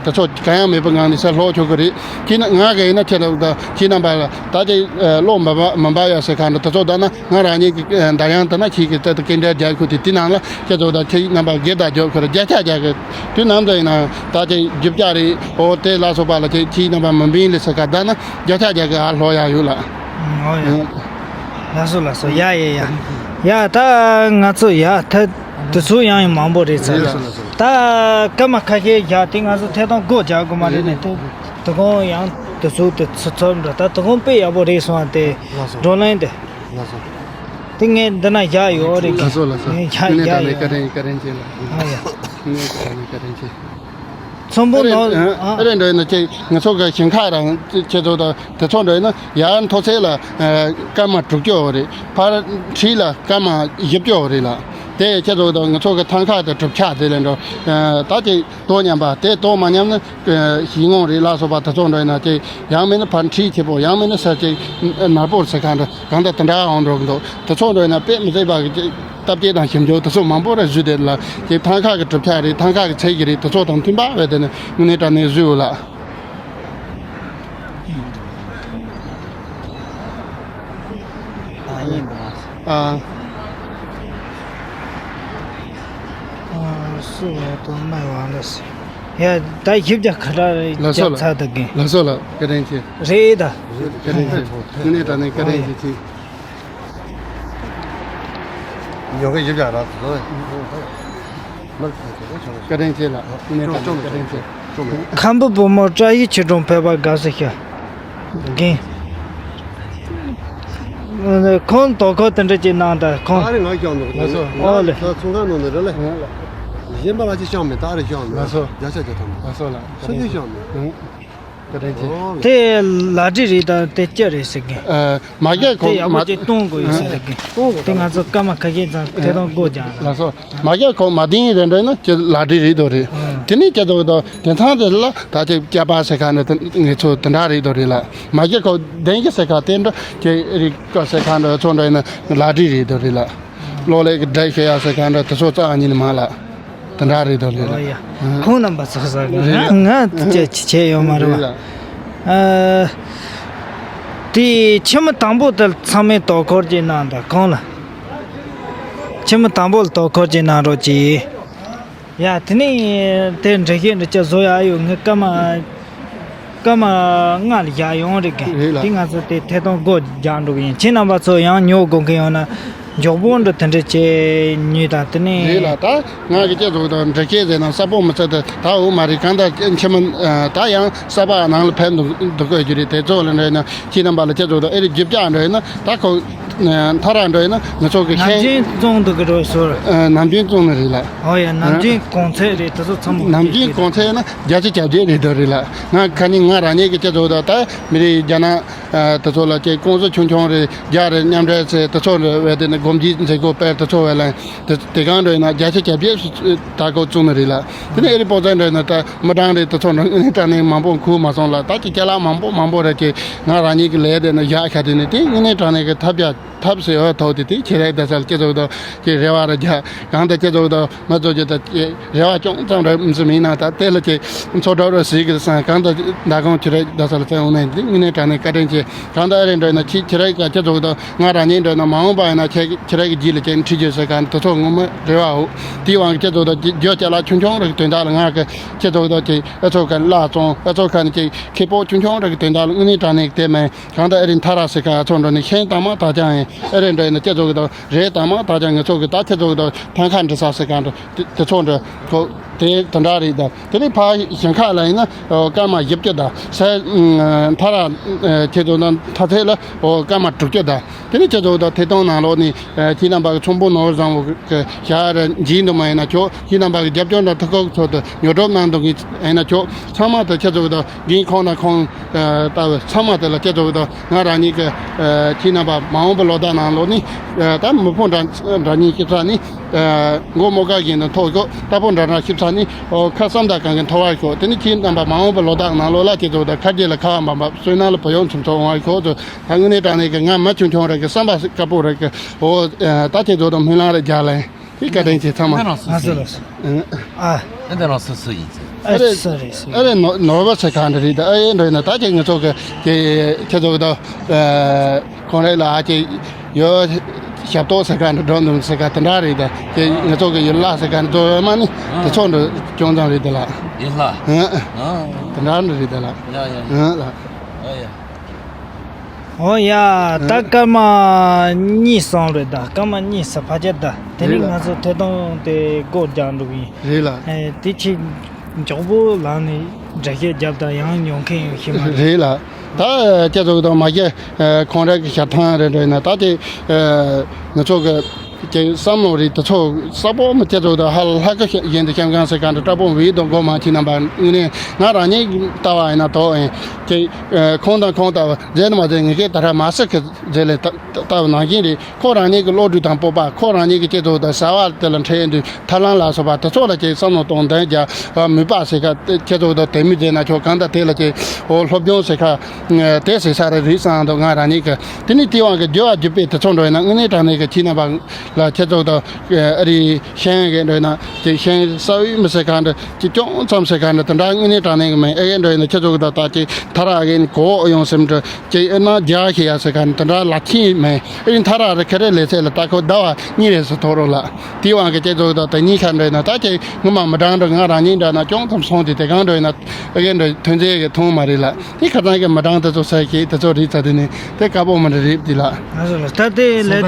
དེ་ཚོ་གང་ཡང་མེད་པའི་ངང་ནས་སར་ལྷོག་ཆོག་གི་རེད། ཁྱེད་རྣམ་ང་གི་ཡིན་ན་ཁྱེད་རྣམ་དང་ཁྱེད་རྣམ་པ་ལ་ད་ཅིག་བློ་མ་འབབ་མ་འབབ་ཡ་ཟེར་གང་འདྲ་དེ་ཚོ་ད་ན་ང་རང་ཉིད་ཀྱི་འདར་དབྱངས་དེ་ན་ཁྱེད་ཀྱི་རྩལ་དུ་སྐྱེལ་འདྲ་རྒྱག་ ཁུ་དེ་དེ་ནང་ལ་ཁྱེད་ཚོ་དང་ཁྱེད་རྣམ་པ་སྒེར་དང་རྒྱབ་ཁུར་བརྒྱ་ཆ་བརྒྱ་གི་དུས་ནམ་དུ་ཡིན་ན་ད་ཅིག་རྒྱུ་བཅག་རེད། འོ་དེ་ལ་སོགས་པ་ལ་ཁྱེད་ཁྱེད་རྣམ་པ་མི་འབིན་ལས་ས་ཁ་བསྡད་ན་བརྒྱ་ཆ་བརྒྱ་གི་ཨ་ལྷོ་ཡ་ཡོད་ལ། ཨོ་ཡ། ལགས་སོ་ལགས་སོ། ཡ་ཡ་ཡ། ཡ་ད་ང་ཚོ་ཡ་ད་དུས་ཚོད་ཡང་ཡང་མང་པོ་རེད་ཚར། ད་སྐར་མ་ཁ་ཤས་བཞག་དེ་ང་ཚོ་ཐད་གཏོང་སྒོ་རྒྱག་དགོས་མ་རེད་ནས་དེ་དུ་གོང་ཡང་དུས་ཚོད་དེ་ཚོད་ཚོད་འདྲ་ད་དུ་གོང་དཔེ་ཡག་པོ་རེད་སོང་བ་དེ། ལགས་སོ། བགྲོ་གླེང་དེ། ལགས་སོ། དེ་ངས་འདི་ན་བཞག་ཡོད་རེད། ལགས་སོ་ལགས་སོ། ངས་བཞག་ངས་བཞག་དྲང་ནས་ཡོད། བཀའ་དྲིན་བཀའ་དྲིན་ཆེ་ལགས། ཨ་ཡ། ངས་དྲང་ནས་བཀའ་དྲིན་ཆེ། ཚོམ་བུ་ཨ་རེ་ནོར་ཨ་ཨ་རེ་འགྲོ་ཡིན་ན་ཁྱེད་ང་ཚོ་གི་ཞིང་ཁ་རང་ཁྱེད་ཚོ་དང་དེ་ཚོ་འགྲོ་ཡིན་ན་ཡར་མཐོ་ཚད་ལ་ཨ་སྐར་མ་དྲུག་ཅུ་ཡོད་རེད། ཕར་འཁྲིས་ལ་སྐར་མ་བཞི་བཅུ་ཡོད་རེད་ལགས། དེ་ཁྱེད་ཚོ་དང་ང་ཚོ་གི་ཐང་ཁ་དང་གྲུབ་ཆ་དེ་ལས་འགྲོ་ཨ་ད་ཅིག་དོ་མཉམ་པ་དེ་དོ་མ་མཉམ་ན་ཞིང་ངོ་རེད་ལ་སོགས་པ་དེ་ཚོ་འགྲོ་ཡིན་ན་ཅིག་ཡང་མིན་ན་ཕར་འཁྲིས་ཆེ་པོ་ཡང་མིན་ན་ས་ཅིག་ནར་པོ་ཟེར་གང་འདྲ་གང་འདྲ་དེ་འདྲ་འོང་འགྲོ་གི་འདུག་དེ་ཚོ་འགྲོ་ཡིན་ན་དཔེ་མི་སྲིད་པ་གི་ཅིག་སྟབས་བདེ་དང་ཞིབ་འཇུག་དེ་ཚོ་མང་པོ་རེ་བཟོས་ཏེ་ལ་ཅིག་ཐང་ཁ་གི་གྲུབ་ཆ་རེད། ཐང་ཁ་གི་ཚད་ཀྱི་རེད། དེ་ཚོ་དང་མཐུན་པ་བས་དེ་ནི་དངོས་གནས་དྲང་གནས་བཟོས་ཡོད་ལགས། ཨ། ཨ། སུ་བ་དང་མ་བ་ལ་སི། ཡ་ད་ཞིབ་ཀྱང་ཁ་ལགས་སོ་རྒྱབ་ལགས། ཚར་ད་གིན། ལགས་སོ་ལགས། བཀའ་དྲིན་ཆེ། རེད་ད། བཀའ་དྲིན་ཆེ། དངོས་གནས་དྲང་གནས་བཀའ་དྲིན་ཆེ་ཆེ། ཡོང་གི་ཡོད་ཀྱང་རག་ཏུ། བཀའ་དྲིན་ཆེ་ལགས། དངོས་གནས་དྲང་གནས་བཀའ་དྲིན་ཆེ། ཁམས་པའི་བུ་མོ་བཀྲ་ཤིས་ཆོས་སྒྲོན་ཕེབས་པར་དགའ་བསུ་ཞུ། རྒན། ཁོང་དོ་ཁོ་དེ་འདྲ་ཅིག་གནང་དང་ཁོང་། ཨ་རེ་ང་བཤམས་འདུག་ཨོ་ལེ། ད་ཚོང་ཁང་ནང་ནས་རེད་ལེ། གཞན་པ་ལ་ཅིག་བཤམས་མེད། ད་རེ་བཤམས་འདུག་ལགས་སོ། བརྒྱ་ཆ་བརྒྱ་ཐམ་པ། ལགས་སོ་ལགས། སུ་གིས་བཤམས་མེད། བཀའ་དྲིན་ཆེ། ཨོ་ལེ། དེ་ལ་དྲི་རེད་དང་དེ་སྐྱ་རེད་ཟེར་གི། ཨ། མ་རྒྱག་དེ་ཁོ་ཡག་པོ་མ་ཅིག་གཏོང་དགོས་ཡོད་ཟེར་གི། གཏོང་དགོས། དེ་ང་ཚོ་སྐར་མ་ཁ་ཤས་ཙམ་ཐད་གཏོང་སྒོ་རྒྱག་ན། ལགས་སོ། མ་རྒྱག་ཁོ་མ་བདེན་རེད་འདྲ་ན་ཅི་ལ་དྲི་རེད་དོ་རེད། ཨ། དེ་ནས་ཅི་ཚོགས་དོ་དེ་ཚང་དེ་ལ་ད་ཅི་སྐྱ་པ་ཟེར་ག་ནས་དེ་ངེད་ཚོ་དེ་འདྲ་རེད་དོ་རེད་ལགས། མ་རྒྱག་ཁོ་བདེན་གི་ཟེར་ག་དེ་འདྲ་ཅི་རིག་ག་ཟེར་ག་འདྲ་ཚོ་འདྲ་ཡིན་ན་ལ་དྲི་རེད་དོ་རེད་ལགས། གློག་ཀླད་ཀྱི་སྒྲ་ཤེས་ཡ་ཟེར་ག་འདྲ་དེ་ཚོ་རྩ་ཉིད་ནས་མ་ལགས། དེ་འདྲ་རེད་དོ་རེད་ལགས། ཨོ་ཡ། ཨ། ཁོང་རྣམ་པ་ཚོ་ཟ་གི་རེད་ལགས། ང་ང་ཅི་བྱས་ཡོད་མ་རེད་བ། རེད་ལགས། ཨ། དེ་ཁྱིམ་དང་པོ་དེ་ཚང་མས་དོ་ཁུར་གྱིས་གནང་དང་གང་ལ། ཁྱིམ་དང་པོ་ལ་དོ་ཁུར་གྱིས་གནང་རོགས་གྱིས། ཡ་དེ་ནས་དེ་འདྲ་ཞིག་འདྲ་ཅི་བཟོ་ཡ་ཡོད། ངས་སྐར་མ་སྐར་མ་ལྔ་ལ་བཞག་ཡོང་རེད་གི། རེད་ལགས། དེ་ང་ཚོ་དེ་ཐད་གཏོང་སྒོ་རྒྱག་འགྲོ་གི་ཡིན། ཁྱེད་རྣམ་པ་ཚོ་ཡང་ཉོ་དགོས་མཁན་ཡོད་ན་མགྱོགས་པོ་འདྲ་དེ་འདྲ་བྱས་ཉོས་དང་དེ་ནས། རེད་ལགས། ད་ང་གི་སྐྱེ་ཚོགས་དང་འདྲ་སྐྱེ་ཟེར་ན་གསར་པོ་མི་ཚེ་དེ་ད་འོ་མ་རེད། གང་ལྟར་ཁྱིམ་མི་ད་ཡང་གསར་པ་ནང་ལ་ཕེབས་འདུག་འདུག་དགོས་རྒྱུ་རེད། དེ་ཚོ་ལ་འདྲ་ཡིན་ན་ཁྱེད་རྣམ་པ་ལ་སྐྱེ་ཚོགས་དང་ཨེ་རེད་རྒྱུ་བཅག་འདྲ་ཡིན་ན་ད་ཁོ། མཐའ་ར་འགྲོ་ཡིན་ན་ང་ཚོ་གི་ནམ་ཁྱེད། རྒྱུན་བཙོང་འདུག་གི་རོ་སོར། ཨ། ནམ་རྒྱུན་བཙོང་ནི་རེད་ལགས། ཨོ་ཡ། ནམ། ཨ། རྒྱུན་གོང་ཚད་རེད། དེ་ཚོ་ཚང་མ་ནམ་རྒྱུན་གོང་ཚད་ཡིན་ན་བརྒྱ་ཆ་གྱ་བརྒྱད་རེད་འདུག་རེད་ལགས། ང་ཁ་ཉིན་ང་རང་ཉིད་ཀྱི་སྤྱི་ཚོགས་དང་ད་མི་རིགས་རྒྱ་ནག་ཨ། དེ་ཚོ་ལ་ཀྱི་ཀུང་སི་ཆུང་ཆུང་རེད། རྒྱ་རེད། མཉམ་འབྲེལ་ཚེ་དེ་ཚོ་རེད་བས། དེ་ནི་སྒོམ་རྒྱུའི་མཛད་སྒོ་སྤེལ་དེ་ཚོ་བས་ལ་དེ་དེ་གང་འགྲོ་ཡིན་ན་བརྒྱ་ཆ་གྱ་བརྒྱད་ད་གོ་བཙོང་ནི་རེད་ལགས། དེ་ནི་ཨེ་རི་པོ་ཙན་འགྲོ་ཡིན་ན་ད་མི་གྲངས་རེད། དེ་ཚོ་འགྲོ་དངོས་གནས་དྲང་གནས་མང་པོ་ཁུར་མ་སོང་ལགས། ད་ཀྱི་ཅ་ལག་མང་པོ་མང་པོ་རེད། ཀྱི་ང་རང་ཉིད་ཀྱི་ལས་དེ་ནི་བཞག་ཤ་དེ་ནི་དེ་དངོས་གནས་དྲང་གནས་ཀྱི་ཐབས་བྱ། ཐབས་ཟེར་བ་ཐོག་དེ་དེ་ཁྱེད་རའི་རྡ་ས་ལ་སྐྱེ་ཚོགས་དང་ཀྱི་རེ་བ་ར་རྒྱ་གང་དང་སྐྱེ་ཚོགས་དང་མ་ཚོགས་ཀྱི་དང་ཀྱི་རེ་བ་ཅུང་ཙམ་ར་མི་སྲིད་མིན་ན་ད་དེ་ལ་ཀྱི་མཚོ་འགྲོ་ར་ཟིག་གི་སང་གང་དང་ཟླ་གང་ཁྱེད་རའི་རྡ་ས་ལ་བཙན་འོང་ནས་འདི་དངོས་གནས་དྲང་གནས་བཀའ་དྲིན་ཆེ། གང་དང་ཨ་རེ་འགྲོ་ན་ཁྱེད་ཁྱེད་རའི་ཀ་སྐྱེ་ཚོགས་དང་ང་རང་ཉིད་འགྲོ་ན་མ་འོངས་པ་ཡིན་ན་ཁྱེད་ཁྱེད་རའི་གི་རྗེས་ལ་ཀྱི་ཁྲིད་རྒྱུ་ཟེར་གང་དེ་ཚོ་ངོ་མ་རེ་བའོ། དེའི་དབང་གི་སྐྱེ་ཚོགས་དང་རྒྱུ་ཅ་ལག་ཆུང་ཆུང་ར་གི་དོན་དག་ལ་ང་གི་སྐྱེ་ཚོགས་དང་ཀྱི་ཨ་ཚོ་ཀ་བླ་བཙོང་ཨ་ཚོ་ཀ་ནི་ཀྱི་ཁེ་སྤོགས་ཆུང་ཆུང་ར་གི་དོན་དག་ལ་དངོས་གནས་དྲང་གནས་དེ་མིན། གང་ལྟར་ཨེ་རིན་ཐ་ར་སི་ཁ་ཚོ་འགྲོ་ནས་ཤིང་དང་མ་དག་ཀྱང་ཨེ་རིན་འགྲོ་ཡིན་ན་སྐྱེ་ཚོགས་ཀྱི་དང་རེད། དང་མ་དག་ཀྱང་ངེད་ཚོ་གི་ད་ཁྱེད་ཚོ་གི་དང་ཐང་ཁ་འདྲི་ས་སི་ཁ་འགྲོ་དེ་ཚོ་འགྲོ་ཁོ་དེ་དེ་འདྲ་རེད། ད་དེ་ནས་ཕ་ཞིང་ཁ་ལ་ཡིན་ན་སྐར་མ་བཞི་བཅུ་དང་ས་ཐ་ར་ཁྱེད་ཚོ་ན་ཐ་ཚད་ལ་སྐར་མ་དྲུག་ཅུ་དང་དེ་ནས་ཁྱེད་ཚོ་གི་ད་ཐད་གཏོང་ནང་ལོགས་ནས་ཁྱེད་རྣམ་པ་གི་ཚོང་པོ་ནོར་བཟང་བོ་གི་ཞག་རེ་འཇིག་འདུག་མ་ཡིན་ན་ཁྱོད་ཁྱེད་རྣམ་པ་གི་རྒྱབ་སྐྱོར་དང་ཐུགས་ཁུར་ཚོ་དུ་ཉོ་སྒྲུབ་གནང་འདུག་ངེས་ཡིན་ན་ཁྱོད་ཚང་མ་དུ་ཁྱེད་ཚོ་གི་ད། རྒན་ཁོང་དང་ཁོང་ལྟ་བུ་ཚང་མ་དེ་ལ་སྐྱེ་ཚོགས་དང་ང་རང་ཉིད་ཀྱི་ཁྱེད་རྣམ་པ་མ་འོངས་པའི་ལོ་ཟླ་ནང་ལོགས་ནི་ད་མི་ཕོ་འདྲ་འདྲ་གཉིས་ཀྱི་ས་ནི་མགོ་རྨོ་ཀ་བཞིན་དུ་མཐོ་གོ་རྟ་ཕོ་འདྲ་འདྲ་ཞིབ་ས་ནི་ཁ་བསམ་དང་གང་གི་མཐོ་བར་གོ་དེ་ནི་ཁྱེད་རྣམ་པ་མ་འོངས་པའི་ལོ་ཟླ་ནང་ལོགས་ལ་སྐྱེ་ཚོགས་དང་ཁ་རྗེ་ལ་ཁ་བ་འབམ་པ་བསོད་ནམས་ལ་བུ་ཡོང་ཚུན་ཚོད་འོང་བར་གོ་ཚོ་ད་དངོས་གནས་དྲང་གནས་ཀྱི་ང་མ་ཆུང་ཆུང་རེད་ཀྱི་བསམ་པ་དཀར་པོ་རེད་ཀྱི་འོ་ད་སྐྱེ་ཚོགས་དང་སྨོན་ལམ་རེ་རྒྱག་ལན། དེ་བཀའ་དྲིན་ཆེ་ཚང་མ། འདི་རང་སུ་སུ་ཡིན། ལགས་སོ་ལགས་སོ། ཨ། འདི་རང་སུ་སུ་ཡིན་ཟེར། ཨ་རེ། སུ་རེད་སུ་ཨ་རེ་རེད། ནོ་ནོར་བ་ཟེར་གང་འདྲ་རེད། ད་ཨ་ཡེ་འགྲོ་ཡིན་ན་ད་ཅིག་ངེད་ཚོ་གི་དེ་ཁྱེད་ཚོ་གི་ད་ཁོང་རེ་ལ་ཨ་ཅིག་ཡོད་ ཞབས་ཏོག་ཟེར་ག་འདྲ་འགྲོ་འདུག་ཟེར་ག་དེ་འདྲ་རེད་ད། དེ་ང་ཚོ་གི་ཡུལ་ལྷ་ཟེར་ག་འདྲ་འགྲོ་ཡོད་མ་ནི་དེ་ཚོ་འདྲ་ཅུང་ཙམ་རེད་ད་ལགས། ཡུལ་ལྷ། ཨ། དེ་འདྲ་འདྲ་རེད་ད་ལགས། ཡ་ཡ་ཡ། ཨ་ལགས། ཨ་ཡ། ཨོ་ཡ། ད་སྐར་མ་གཉིས་སོང་རེད་ད། སྐར་མ་གཉིས་ཟེར་ཕལ་ཆེར་ད། དེ་རིང་རེད་ལགས། ང་ཚོ་ཐད་གཏོང་དེ་སྒོ་རྒྱག་འགྲོ་གི་ཡིན། རེད་ལགས། ཨེ། དེ་ཕྱིར་མགྱོགས་པོ་ལངས་ནས་འགྲེལ་བཤད་རྒྱབ་དང་ཡང་ཉོ་མཁན་ཡང་ཤེས་མ་རེད། རེད་ལགས། ད་ཁྱེད་ཚོ་དང་མ་གཞི་ཁོང་རང་གི་ཞབས་ཐང་རེད་འགྲོ་ཡིན་ན། ད་དེ་ང་ཚོ་གི་ཀྱི་བསམ་བློ་རེད། དེ་ཚོ་གསལ་པོ་མི་སྐྱེ་ཚོ་དང་ཧ་ལ་ལྷ་སྐུ་བཞིན་དུ་བཤམས་མཁན་ཟེར་ག་འདྲ་སྤྲ་པོ་བི་དང་སྒོ་མང་ཆེ་རྣམ་པ་དངོས་གནས་ང་རང་ཉིད་ལྟ་བ་ཡིན་ན་དོ་ཡིན་ཀྱི་ཁོང་དང་ཁོང་ལྟ་བུ་མཛད་མ་མཛད་ངེད་ཀྱི་ད་ར་མ་སི་ཁི་མཛད་ལས་ལྟ་བུ་ནང་བཞིན་རེད། ཁོ་རང་ཉིད་ཀྱི་བློ་གྲོས་དང་སྤོབས་པ། ཁོ་རང་ཉིད་ཀྱི་སྐྱེ་ཚོ་དང་བྱ་བ་དེ་ལ་འཕྲད་དུས་ཐར་ལམ་ལ་སོགས་པ་དེ་ཚོ་ལ་ཀྱི་བསམ་བློ་གཏོང་འདོན་རྒྱ་མུས་པ་ཟེར་ཁ་སྐྱེ་ཚོ་དང་དད་མོས་མཛད་ན་ཆོག་གང་ལྟར་དེ་ལ་ཀྱི་འོ་སློབ་སྦྱོང་ཟེར་ཁ་དེ་ཟེར་ས་རེ་རེད་བསམ་འདུག་ང་རང་ཉིད་ཀྱི་དེ་ནི་དེའི་དབང་གི་རྒྱུ་བ་རྒྱུ་དཔེ་དེ་ཚོ་འགྲོ་ཡིན་ན་དངོས་གནས་དྲང་གནས་ཀྱི་ཁྱེད་རྣམ་པ་ལ་ཁྱེད་ཚོ་དང་ཨ་རི་ཤན་གི་འགྲོ་ཡིན་ན་དེ་ཤན་ས་བའི་མི་ཟེར་ཁ་འདྲ་ཅིག་ཅུང་ཙམ་ཟེར་ཁ་འདྲ་དེ་འདྲ་དངོས་གནས་དྲང་གནས་ཀྱི་མིན། ཨེ་གི་འགྲོ་ཡིན་ན་ཁྱེད་ཚོ་གི་ད་ལྟ་ཅིག་ཐ་ར་ཨེ་གི་ནི་གོ་ཡོང་སེམས་འདྲ་ཅིག་ཨེ་ན་རྒྱ་ཤེས་ཡ་ཟེར་ཁ་འདྲ་དེ་འདྲ་ལ་ཁྱིམ་མིན། ཨེ་ཐ་ར་རི་ཁ་རེ་ལས་ཚད་ལ་ད་ཁོ་ཟླ་བ་གཉིས་རེ་སུ་ཐོག་རོགས་ལ་དེའི་དབང་གི་ཁྱེད་ཚོ་གི་ད་ལྟ་གཉིས་ཁ་འགྲོ་ཡིན་ན་ད་ཅིག་ངོ་མ་མི་དྲང་འདྲ་ང་རང་ཉིད་འདྲ་ན་ཅུང་ཙམ་སོང་དེ་དེ་གང་འགྲོ་ཡིན་ན་ཨེ་གི་འདྲ་ཐོན་རྫས་གི་མཐོང་མ་རེད་ལ། དེ་ཁ་ཚང་གི་མི་དྲང་དེ་ཚོ་ཟེར་ཁྱེད་དེ་ཚོ་རེད་ཚ་དེ་ནི་དེ་དཀའ་པོ་མི་འདྲ་རེད་དེ་ལ། ང་ཚོ་ལ་ད་དེ་ལས་